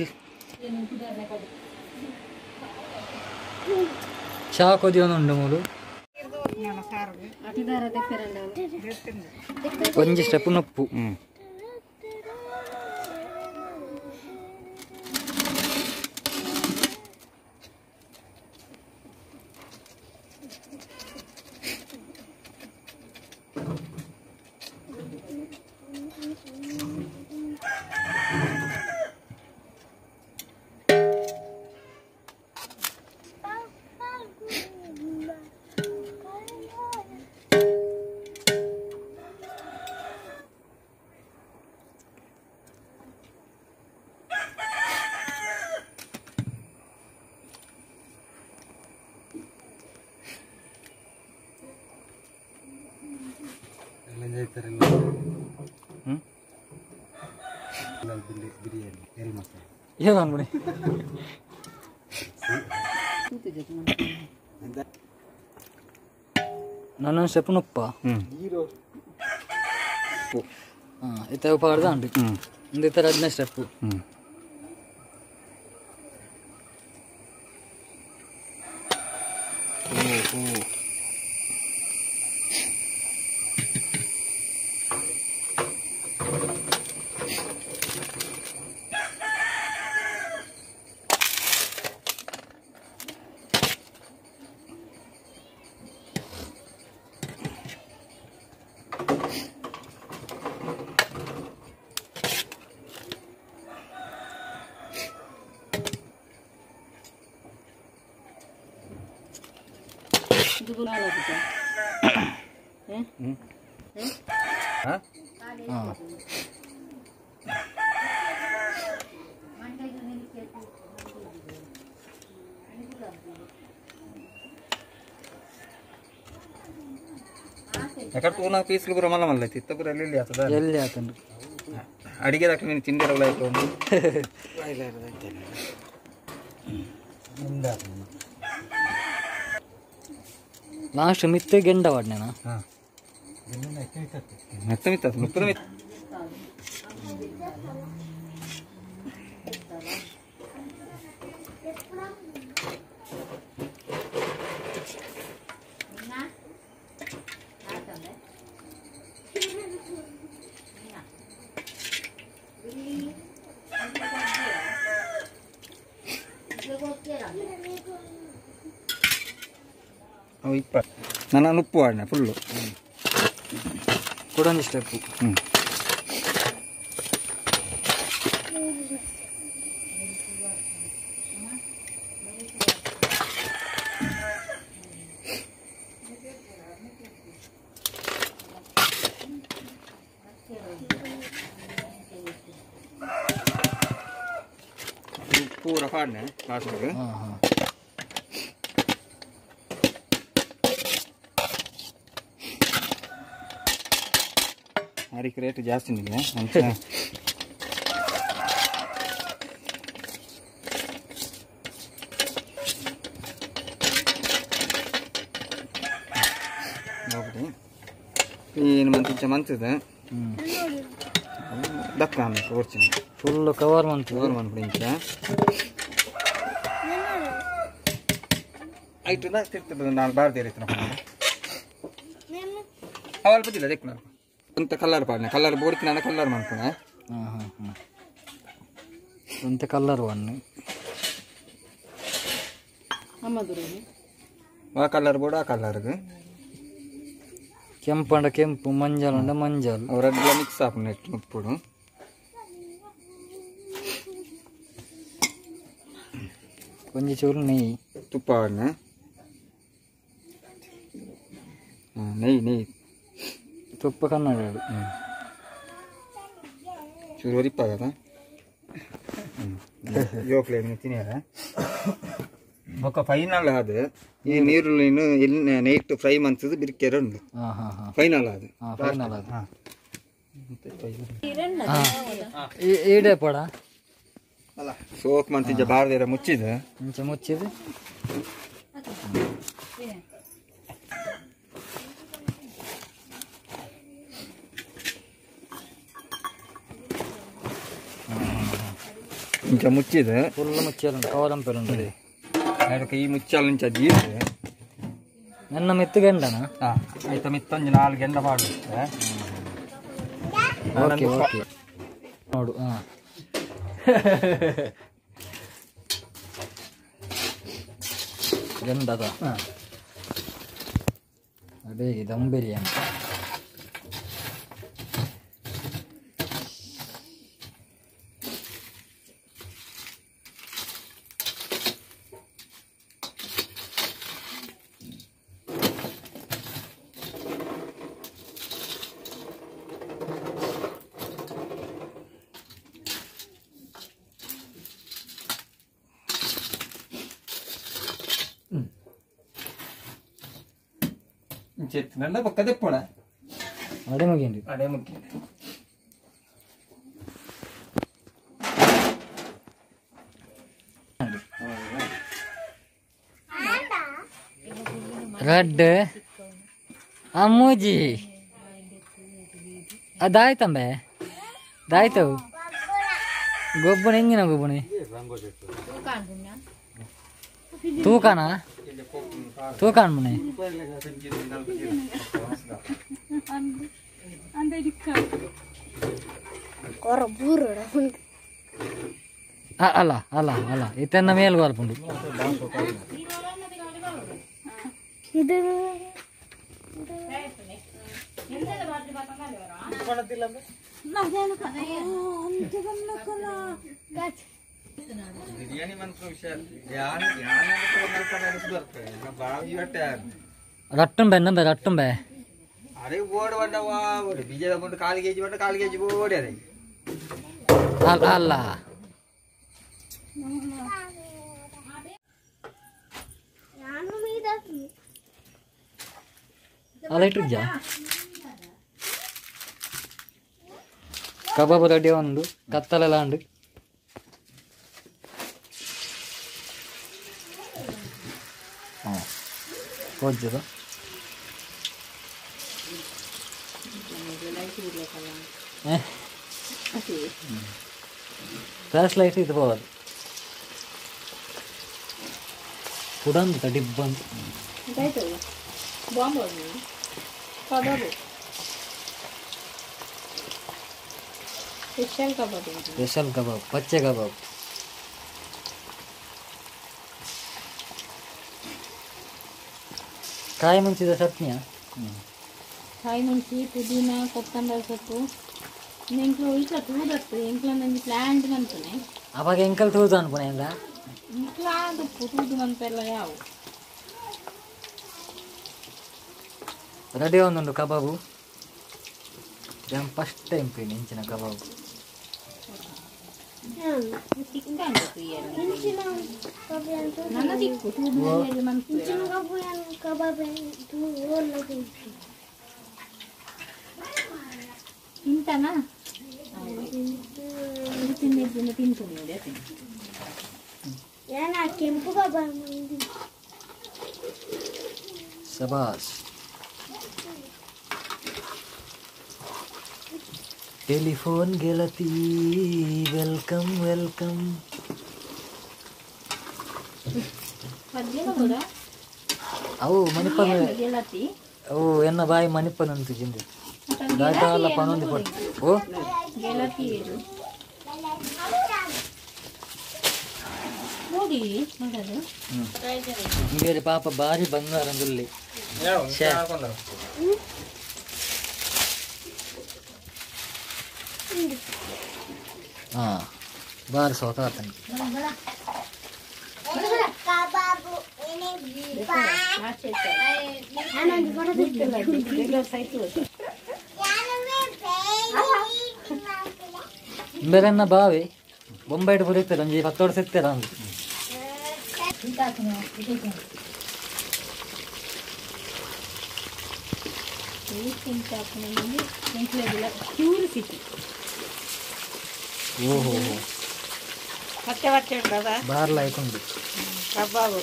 ಚಾ ಕೊದಿಯೋನುಂಡು ಮೂಲು ಒಂಜಿ ಸ್ಟೆಪ್ ನೊಪ್ಪು. ನನ್ನ ಸ್ಟೆಪ್ ನೊಪ್ಪ ಇತ್ತ ಪಾಡ್ದ ಉಂಟು ಇಂದ ರಡ್ಡನೇ ಸ್ಟೆಪ್. ಯಾಕಂದ್ರೆ ತೂನ ಪೀಸ್ಲು ಪೂರ ಮಲ್ಲ ಮಲ್ಲ ಇತ್ತು ಪೂರ ಎಲ್ಲಿ ಆಗ್ತದ ಎಲ್ಲಿ ಆತಂಡು ಅಡಿಗೆ ದಾಖಲೆ ನೀನು ತಿಂದಿರಲ್ಲ ಆಯ್ತು. ಲಾಸ್ಟ್ ಮಿತ್ತೆ ಗೆಂಡ ವಾಡ್ನೇನ ಮೆತ್ತ ಮಿತ್ತ ಮುಪ್ಪದ ಮಿತ್ತ. ಅವು 20 ನಾನು ಉಪ್ಪು ವಾಡನೆ ಫುಲ್ಲು ಕುಡೊಂಜಿ ಸ್ಟೆಪ್ ಹ್ಞೂ ಪೂರ ಪಾಡನೆ ಲಾಸ್ಟಿಗೆ ಹಾಂ ಹಾಂ ಅದಕ್ಕೆ ರೇಟ್ ಜಾಸ್ತಿ ನಿಮಗೆ ನೋಡಿ ಏನು ಮಂತಿಂಚ ಮಂತದೆ ದಕ್ಕ ಆಮೇಲೆ ಓಡ್ತೀನಿ ಫುಲ್ ಕವರ್ ಮಂತು ಕವರ್ ಮಾಡ್ಬಿಡಿ ಇಂಚ ಐಟು ತಿರ್ತದೆ ನಾನು ಬಾರ್ದೇ ಇರ್ತೀನಿ ಅವು ಬದಿಲ್ಲ ದೆಕ್ ನಾನು ಅಂತ ಕಲ್ಲರ್ ಪಾಡನೆ ಕಲ್ಲರ್ ಬೋರ್ಕಿ ನಾನು ಕಲ್ಲರ್ ಮಾಡ್ಕೊಣೆ ಹಾಂ ಹಾಂ ಹಾಂ ಒಂತೆ ಕಲ್ಲರ್ ಒನ್ನು ಆ ಕಲ್ಲರ್ ಬೋರ್ಡ್ ಆ ಕಲ್ಲರ್ಗೆ ಕೆಂಪಂಡ ಕೆಂಪು ಮಂಜಲ್ ಅಂಡ ಮಂಜಲ್ ಅವರೆಲ್ಲ ಮಿಕ್ಸ್ ಆಪುಂಡು ನೆಟ್ ಉಪ್ಪುಡು ಒಂಜಿ ಚೂರು ನೆಯ್ಯಿ ತುಪ್ಪ ವಾಡನೆ ನೆಯ್ಯಿ ನೆಯ್ಯಿ ತುಪ್ಪ ಕನ್ನಡ ಚೂರು ಒರಿಪಾಗದ ಜೋಕ್ಲೆ ತಿನ್ನಿಯರ ಬೊಕ್ಕ ಫೈನಲ್ ಅದು ಈ ನೀರುಳ್ಳಿನ ಎಲ್ಲಿ ನೈಟ್ ಫ್ರೈ ಮಂತದ್ದು ಬಿರ್ಕೆರೆ ಉಂಡು ಹಾಂ ಹಾಂ ಹಾಂ ಫೈನಲ್ ಅದು ಹಾಂ ಫೈನಲ್ ಅದು ಹಾಂ ಹಾಂ ಈಡೆ ಪಡ ಅಲ್ಲ ಸೋಕ್ ಮಂತಿದ್ದ ಬಾರದಿರ ಮುಚ್ಚಿದ ಮುಂಚೆ ಮುಚ್ಚಿದೆ ಇಂಚ ಮುಚ್ಚಿದ ಫುಲ್ ಮುಚ್ಚಿಲ್ಲ ಕವರ್ ಅಂಪೇರುಂಡು ಅದಕ್ಕೆ ಈ ಮುಚ್ಚಲ್ ಇಂಚ ಜೀರ್ ನನ್ನ ಮೆತ್ತು ಗಂಡನ ಹಾಂ ಆಯ್ತಾ ಮಿತ್ತೊಂಜಿ 4 ಗೆಂಡ ಮಾಡುತ್ತೆ ಓಕೆ ಓಕೆ ನೋಡು ಹಾಂ ಗಂಡದ ಅದೇ ದಮ್ ಬಿರಿಯಾನಿ ಇಂಚ ಬೊಕ್ಕ ದೆಪ್ಪುಣ ಅಡೆ ಮುಗಿಂಡಿ ಅಡೆ ಮುಖ್ಯ ರೆಡ್ ಅಮ್ಮೂಜಿ ಅದಾಯ್ತಂಬೆ ದಾಯ್ತವು ಗೊಬ್ಬನ ಹೆಂಗಿನ ಗೊಬ್ಬನಿ ತೂಕನ ತೂಕಾನ್ ಮನೆ ಅಲ್ಲ ಅಲ್ಲ ಅಲ್ಲ ಇತನ್ನ ಮೇಲ್ ಬರ್ಪುಂಡು ಬಿರಿಯಾನಿ ಮಂತ್ರ ವಿಷಯ ರಟ್ಟುಂಬೆ ಇನ್ನೊಂಬೆ ರಟ್ಟುಂಬೆ ಅರೆ ಓಡ್ ಬಂಡವಾ ಓಡಿ ಬೀಜ ತಗೊಂಡು ಕಾಲು ಕೆಜಿ ಬಂಡ ಕಾಲು ಕೆಜಿ ಓಡಿ ಅದೇ ಅಲ್ಲ ಅಲ್ಲ ಅಲ್ಲ ಇಟ್ಟಿದ್ಯಾ ಕಬಾಬ್ ರೆಡಿ ಒಂದು ಕತ್ತಲೆಲ್ಲ ಉಂಡು ಹಾಂ ಕೋಜ್ಜದ ಫ್ಲಾಶ್ ಲೈಟ್ ಇದು ಪವರ್ ಪುಡಂತ ಡಿಬ್ಬಂತ ಸ್ಪೆಷಲ್ ಕಬಾಬ್ ಸ್ಪೆಷಲ್ ಕಬಾಬ್ ಪಚ್ಚೆ ಕಬಾಬ್ ಕಾಯಿ ಮುಂಚಿದ ಚಟ್ನಿಯಾ? ಕಾಯಿ ಮುಂಚಿ ಪುದೀನ ಕೊತ್ತಂಬರಿ ಸೊಪ್ಪು ಎಂಕ್ಲು ಇಟ್ಲ ತೂದತ್ತು ಎಂಕ್ಲ ನಂಜಿ ಪ್ಲಾಂಟ್ ಮಂತನೆ ಅವಾಗ ಎಂಕಲ್ ತೂದು ಅನ್ಪುನೆ ಇಂದ ಎಂಕ್ಲ ಆದುಪ್ಪು ತೂದು ಮಂತೆಲ್ಲ ಯಾವ ರೆಡಿ ಒಂದೊಂದು ಕಬಾಬು ಫಸ್ಟ್ ಟೈಮ್ ಪೀನಿ ಇಂಚಿನ ಕಬಾಬು ತಿಂತಾನಾ ಕೆಂಪು ಕಬಾಬ್ ಶಬಾಷ್. ಟೆಲಿಫೋನ್ ಗೆಳತಿ welcome welcome. ಅವು ಮಣಿಪನ ಅವು ಎನ್ನ ಬಾಯಿ ಮಣಿಪನ ಅಂತ ಜಿಂದು ದಾಟಾಲ ಪನೊಂದು ಪಟ್ಟು ಓ ಗೆಳತಿ ನೋಡಿ ನೋಡೋದು ಬೇರೆ ಪಾಪ ಬಾರಿ ಬಂಗಾರಂದುಲ್ಲಿ. ಹಾಂ ಬಾರಿ ಸೋತ ಆತನಿಗೆ. ಬೇರೆನ್ನ ಬಾವಿ ಬೊಂಬೈಟ್ ಬರೀತಾರೆ ಒಂಜಿ 10 ವರ್ಷ ಇತ್ತರ ಅಂದು. ಕ್ಯೂರಿಸಿಟಿ ಓಹೋ ಪತ್ತೆ ಪತ್ತೆ ಉಂಟದ ಬಾರ್ಲ ಆಯ್ಕೊಂಡು ಕಬಾಬು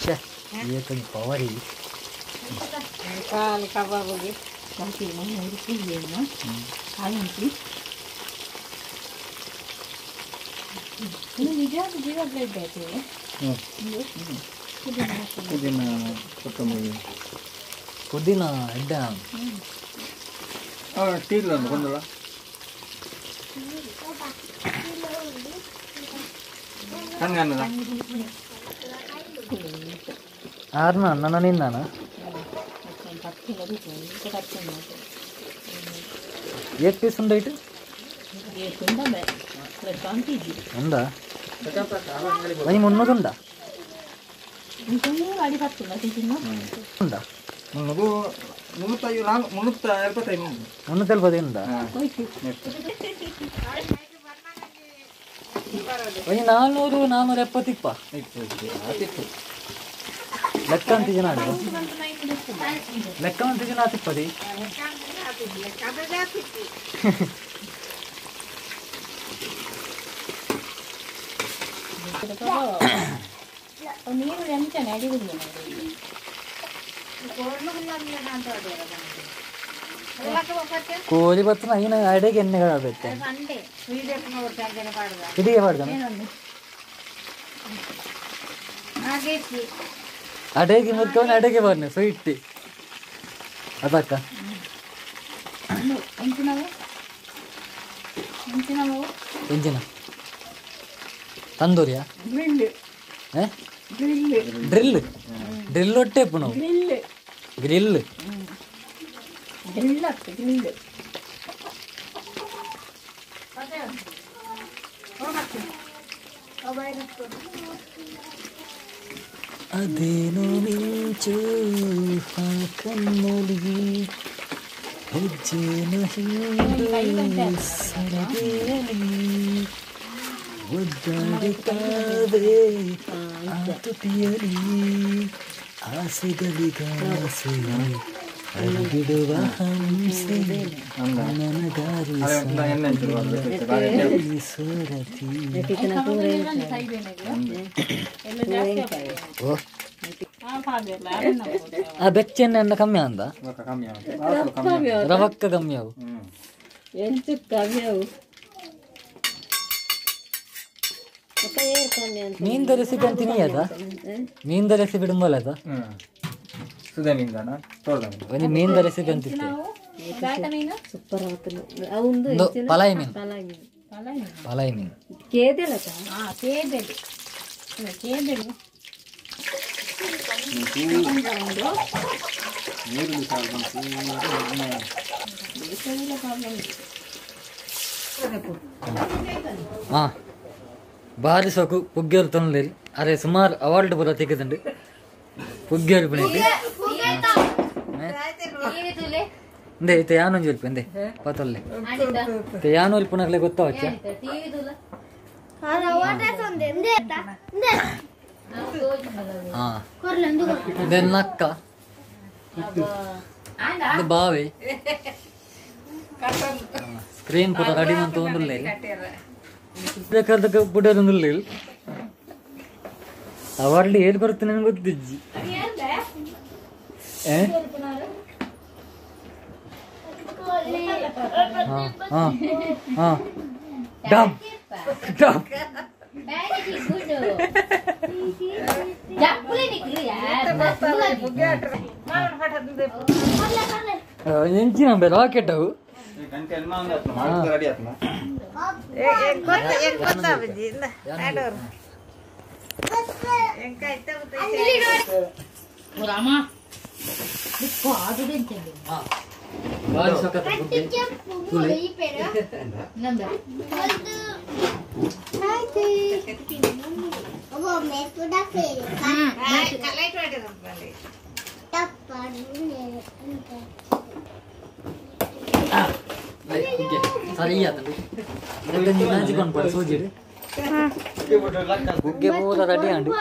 ಛೇ ಏತೊಂದು ಪವರಿ ಕಾಲು ಕಬಾಬುಗೆ ಮಂತಿ ಕಾಯಿ ನಿಜವಾದ ಜೀವ ಬ್ಲಡ್ ಆಯ್ತು. ಪುದೀನ ಕೊತ್ತಂಬರಿ ಪುದೀನ ಎಡ್ಡೆ ಟೀಲ್ ಒಂದು ಕೊಂದಲ್ಲ ಕಣ್ಗನ್ನದ ಆರ್ನ ನನ್ನ ನಿನ್ನಾನ ಏಟ್ ಪೀಸ್ ಉಂಡ ಇಟ್ಟು ಉಂಡಾ ಒಂಜಿ 300 ಉಂಡಾ? ಉಂಡಾ 375 375 ಉಂಡಾ? ಒಂಜಿ 400 470 ಇಪ್ಪ ಲೆಕ್ಕ ಅಂತ ಜನ ಲೆಕ್ಕ ಅಂತ ಜನ ಆತಿಪ್ಪದಿ. ನೀರು ಎಂಚನೆ ಅಡಿಗುದು ಕೋಳಿ ಬತ್ತನ ಐನ ಅಡೆಗೆ ಎಣ್ಣೆ ಬೇಕು ಇಡಿಗೆ ಪಾಡ್ದಾನೆ ಅಡೆಗೆ ಮುದ್ಕವನ ಅಡೆಗೆ ಬಾರ್ನೆ ಸ್ವೀಟ್ ಅದಕ್ಕ ಎಂಜಿನ ತಂದೂರಿಯಾ ಡ್ರಿಲ್ ಡ್ರಿಲ್ ಒಟ್ಟೆ ನಾವು ಗ್ರಿಲ್ ಅದೇನೋ ಮಿಂಚು ಆ ಕಣ್ಣಲ್ಲಿ ಹೆಜ್ಜೆನ ಹಿಂದೆ ಸರದೇಲಿ ಒದ್ದಾಡುತ್ತಾವೆ ಆ ತುಟಿಯಲಿ ಆಸೆಗಳಿಗಾಸೆ ಅರಿಬಿಡುವ ಹಂಸೆ ನನಗಾರಿ ಸೋರತಿ. ಆ ಬೆಚ್ಚೆಣ್ಣೆ ಅನ್ನ ಕಮ್ಮಿ ಅಂದ ರವಕ್ಕ ಕಮ್ಮಿ ಅವು ಮೀನ್ದ ರೆಸಿಪಿ ಅಂತೀನಿ ಅದ ಮೀನ್ದ ರೆಸಿಪಿ ಡುಂಬಲ್ಲ ಅದ ಒಂಜಿ ಮೀನ್ದ ರೆಸಿಪಿ ಅಂತಿತ್ತು ಪಲಾಯಿ ಮೀನು ಪಲಾಯಿ ಮೀನು ಹಾಂ ಭಾರಿ ಸೊಕು ಪುಗ್ಗೇರು ತೊಂದರೆ ಅರೆ ಸುಮಾರು ಅವಾರ್ಡ್ ಪೂರ ತೆಗೆದುಂಡು ಪುಗ್ಗೇರು ಪುಣೆಗೆ ಇಂದೆ ಇತ್ತೆ ಯಾನೊಂಜಿ ಉಲ್ಪ ಇಂದೆ ಪತ್ತೊಲ್ಲೆ ಇತ್ತೆ ಯಾನು ಉಲ್ಪುನಕ್ಲೆ ಗೊತ್ತಾವಚ್ಚ ಹಾಂ ಇದೆಲ್ಲ ಅಕ್ಕ ಇದು ಬಾವಿ ಸ್ಕ್ರೀನ್ ಪೂರ ರೆಡಿ ಮಂತ ಒಂದುಲ್ಲ ಬೇಕಾದ ಬುಡದೊಂದುಲ್ಲ ಅವಾರ್ಡ್ ಏನ್ ಬರುತ್ತೆ ನನಗೆ ಗೊತ್ತಿಜ್ಜಿ ಡಬ್ ಡಬ್ ಎಂಚಿನ ರಾಕೆಟ್ ಅವು ಸರಿ ಬುಗ್ಗೆ ಪೂರ ರೆಡಿ ಅಂಡು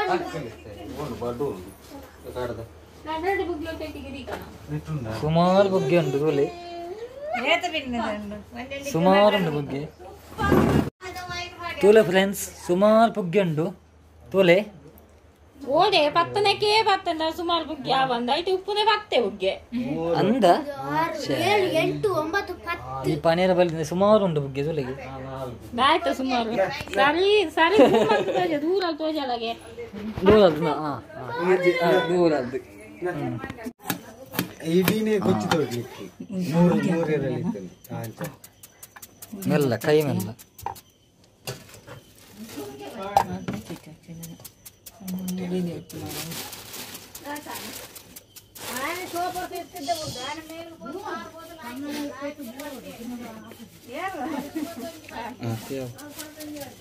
ಸುಮಾರು ಬುಗ್ಗೆ ಉಂಟು ತೋಲೆ ಸುಮಾರು ಉಂಟು ಬುಗ್ಗೆ ತೋಲೆ ಫ್ರೆಂಡ್ಸ್ ಸುಮಾರು ಬುಗ್ಗೆ ಉಂಟು ತೋಲೆ ಓಡೆ ಪತ್ತನಕ್ಕೆ ಪತ್ತನ ಸುಮಾರು ಬುಗ್ಗೆ ಬಂದ ಐಟು ಉಪ್ಪುನೆ ಪತ್ತೆ ಬುಗ್ಗೆ ಅಂದ ಈ ಪನೀರ ಬಲ್ಲಿ ಸುಮಾರು ಉಂಟು ಬುಗ್ಗೆ ತೋಲೆಗೆ ಆಯ್ತು ಸುಮಾರು ಸರಿ ಸರಿ ದೂರ ತೋಜಲಾಗೆ ದೂರ ದೂರ ಇಡೀನೇ ಗೊತ್ತಿದ್ದೋಗ್ಲಿಕ್ಕೆ ಮೂರು ಮೂರರಲ್ಲಿ ಮೆಲ್ಲ ಕೈ ಮೆಲ್ಲ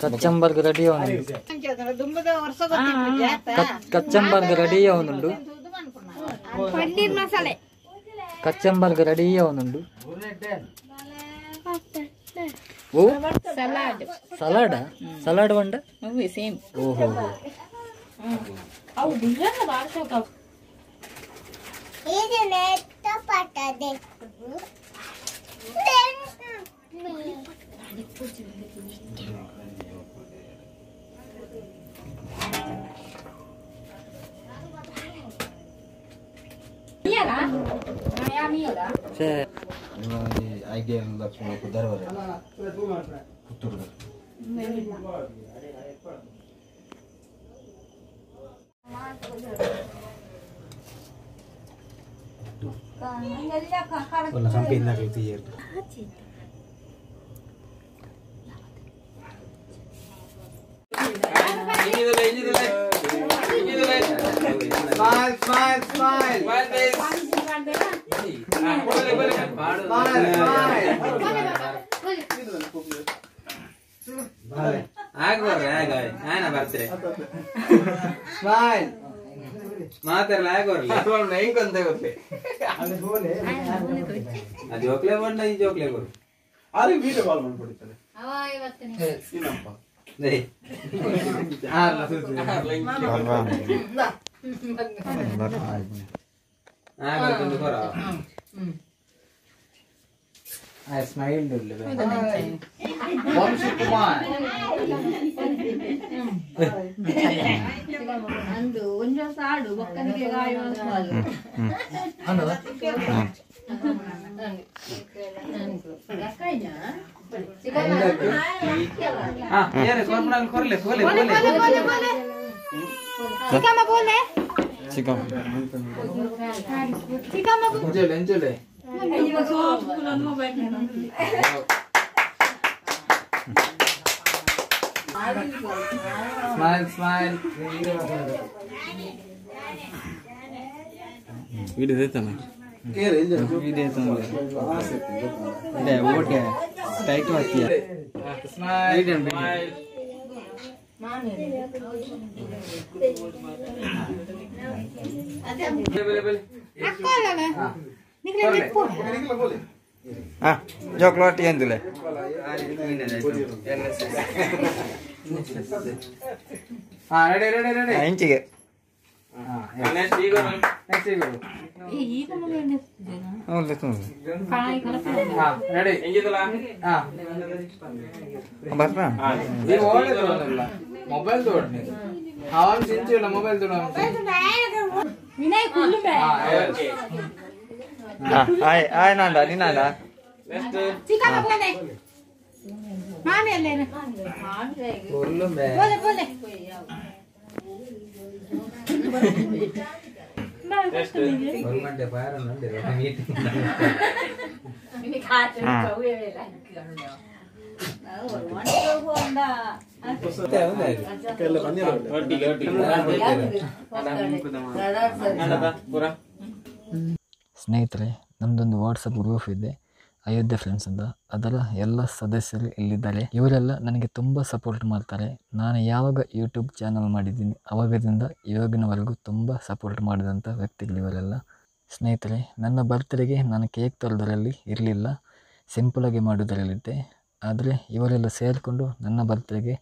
ಕಚ್ಚಂಬರ್ಗ್ ರೆಡಿ ಅವನುಂಡು ಕಚ್ಚಂಬರ್ಗ್ ರೆಡಿ ಅವನುಂಡು ಪನ್ನೀರ್ ಮಸಾಲೆ ಕಚ್ಚಂಬರ್ಗ್ ರೆಡಿ ಅವನುಂಡು ಓ ಸಲಾಡ್ ಸಲಾಡ್ ಸಲಾಡ್ వంಡ ಸೇಮ್ ಓಹೋ ಅವು biryani ಬಾರ್ಸೋಕ Smile, smile, smile. Smile, face. Smile, smile. Smile. ಮಾತಾಡಲ್ಲ ಆಗೋರ್ಲಿ ಹೆಂಗಂತ ಗೊತ್ತೇ ಆ ಜೋಕ್ಲೆ ಬಂಡ ಈ ಜೋಕ್ಲೆ ಬರು ಅರೆ ವೀಡಿಯೋ ಕಾಲ್ ಮಾಡ್ಬಿಡ್ತಾರೆ ಸ್ಮೈಲ್ ವಂಶಿ ಕುಮಾರ್ ಕೊರ್ಲೆ ಕೊಲೆ ಎಂಜಲೆ ಸ್ಮೈಲ್ ಸ್ಮೈಲ್. ವಿಡಿಯೋ ದೇತಾನ ವಿಡಿಯೋ ಇದೆ ಓಕೆ ಟೈಟ್ ಮಾಡ್ತೀಯ ಸ್ಮೈಲ್ ಹಾ ಜೋಕ್ಲಾಟಿ ಅಂದಿಲ್ಲ ಹಾ ರೆಡಿ ರೆಡಿ ರೆಡಿ ಇಂಚಿಗೆ ನೆಕ್ಸ್ಟ್ ಈಗ ನೆಕ್ಸ್ಟ್ ಈಗ ಹಾ ರೆಡಿ ಹೆಂಗಿದಲ್ಲ ಹಾ ಬರ್ತಾ ನೀವು ಓಡೇ ತಗೊಂಡಿಲ್ಲ ಮೊಬೈಲ್ ತಗೊಂಡು ಅವನು ಸಿಂಚಿಲ್ಲ ಮೊಬೈಲ್ ತಗೊಂಡು ಆಯ್ ಆಯ್ ನಾಂಡ ನೀನಾಂಡ ಸ್ನೇಹಿತರೆ, ನಮ್ಮದೊಂದು ವಾಟ್ಸಪ್ ಗ್ರೂಪ್ ಇದೆ ಅಯೋಧ್ಯೆ ಫ್ರೆಂಡ್ಸ್ ಅಂತ. ಅದರ ಎಲ್ಲ ಸದಸ್ಯರು ಇಲ್ಲಿದ್ದಾರೆ. ಇವರೆಲ್ಲ ನನಗೆ ತುಂಬ ಸಪೋರ್ಟ್ ಮಾಡ್ತಾರೆ. ನಾನು ಯಾವಾಗ ಯೂಟ್ಯೂಬ್ ಚಾನಲ್ ಮಾಡಿದ್ದೀನಿ ಆವಾಗದಿಂದ ಇವಾಗಿನವರೆಗೂ ತುಂಬ ಸಪೋರ್ಟ್ ಮಾಡಿದಂಥ ವ್ಯಕ್ತಿಗಳು ಇವರೆಲ್ಲ. ಸ್ನೇಹಿತರೆ, ನನ್ನ ಬರ್ತ್ಡೇಗೆ ನಾನು ಕೇಕ್ ತರೋದರಲ್ಲಿ ಇರಲಿಲ್ಲ, ಸಿಂಪಲಾಗಿ ಮಾಡೋದರಲ್ಲಿದ್ದೆ. ಆದರೆ ಇವರೆಲ್ಲ ಸೇರಿಕೊಂಡು ನನ್ನ ಬರ್ತ್ಡೇಗೆ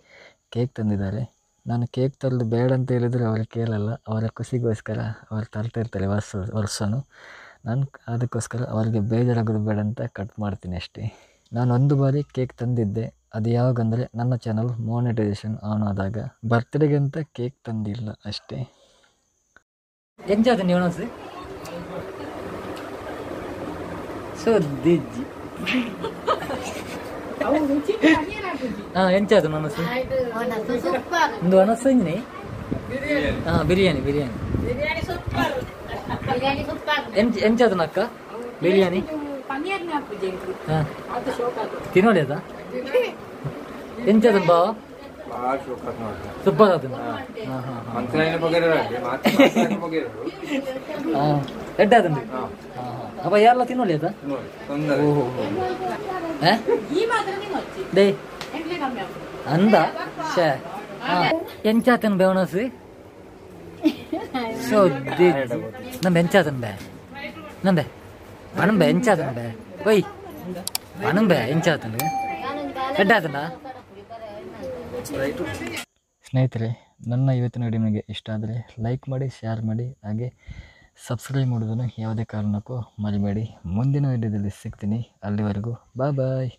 ಕೇಕ್ ತಂದಿದ್ದಾರೆ. ನಾನು ಕೇಕ್ ತರಲು ಬೇಡ ಅಂತ ಹೇಳಿದರೆ ಅವರು ಕೇಳಲ್ಲ. ಅವರ ಖುಷಿಗೋಸ್ಕರ ಅವರು ತರ್ತಾ ಇರ್ತಾರೆ ವರ್ಷ ವರ್ಷವೂ. ನಾನು ಅದಕ್ಕೋಸ್ಕರ ಅವರಿಗೆ ಬೇಜಾರಾಗೋದು ಬೇಡ ಅಂತ ಕಟ್ ಮಾಡ್ತೀನಿ ಅಷ್ಟೇ. ನಾನು ಒಂದು ಬಾರಿ ಕೇಕ್ ತಂದಿದ್ದೆ. ಅದು ಯಾವಾಗಂದರೆ ನನ್ನ ಚಾನಲ್ ಮಾನಿಟೈಸೇಷನ್ ಆನ್ ಆದಾಗ. ಬರ್ತ್ಡೇಗೆ ಅಂತ ಕೇಕ್ ತಂದಿಲ್ಲ ಅಷ್ಟೇ. ಎಂಜಾದ ನೀವು ಸುದ್ದಿಜ್ಜಿ ಹಾಂ ಎಂಚಾದ ಮನಸ್ಸು ಒಂದು ಅನಸು ಹಾಂ ಬಿರಿಯಾನಿ ಬಿರಿಯಾನಿ ಎಂಚಾದ ಅಕ್ಕ ಬಿರಿಯಾನಿ ಹಾಂ ತಿನ್ನೋಡಿ ಅದ ಎಂಚಾದ ಬಾವ ಸೂಪರ್ ಅದು ಹಾಂ ಹಾಂ ಹಾಂ ಎಡ್ಡ ಅದಂడి ಅಪ್ಪ ಯಾರೆಲ್ಲ ತಿನ್ನೋಳಿ ಅದ ಓಹೋ they ಅಂದ ಶೇ ಎಂಚಾತನ್ ಬೇವಣಸಿ ಸೋದಿ ನಮ್ಮ ಎಂಚಾತನ್ ಬೇ ನಂಬೆ ಪಣಂಬೆ ಎಂಚಾತನ್ ಬೇ ಒಯ್ ಪಣಂಬೆ ಎಂಚಾತನ್ ಎಡ್ಡಾತನ. ಸ್ನೇಹಿತರೆ, ನನ್ನ ಇವತ್ತಿನ ವಿಡಿಯೋ ನಿಮಗೆ ಇಷ್ಟ ಆದರೆ ಲೈಕ್ ಮಾಡಿ, ಶೇರ್ ಮಾಡಿ, ಹಾಗೆ ಸಬ್ಸ್ಕ್ರೈಬ್ ಮಾಡೋದನ್ನು ಯಾವುದೇ ಕಾರಣಕ್ಕೂ ಮರಿಬೇಡಿ. ಮುಂದಿನ ವಿಡಿಯೋದಲ್ಲಿ ಸಿಗ್ತೀನಿ. ಅಲ್ಲಿವರೆಗೂ ಬಾಯ್ ಬಾಯ್.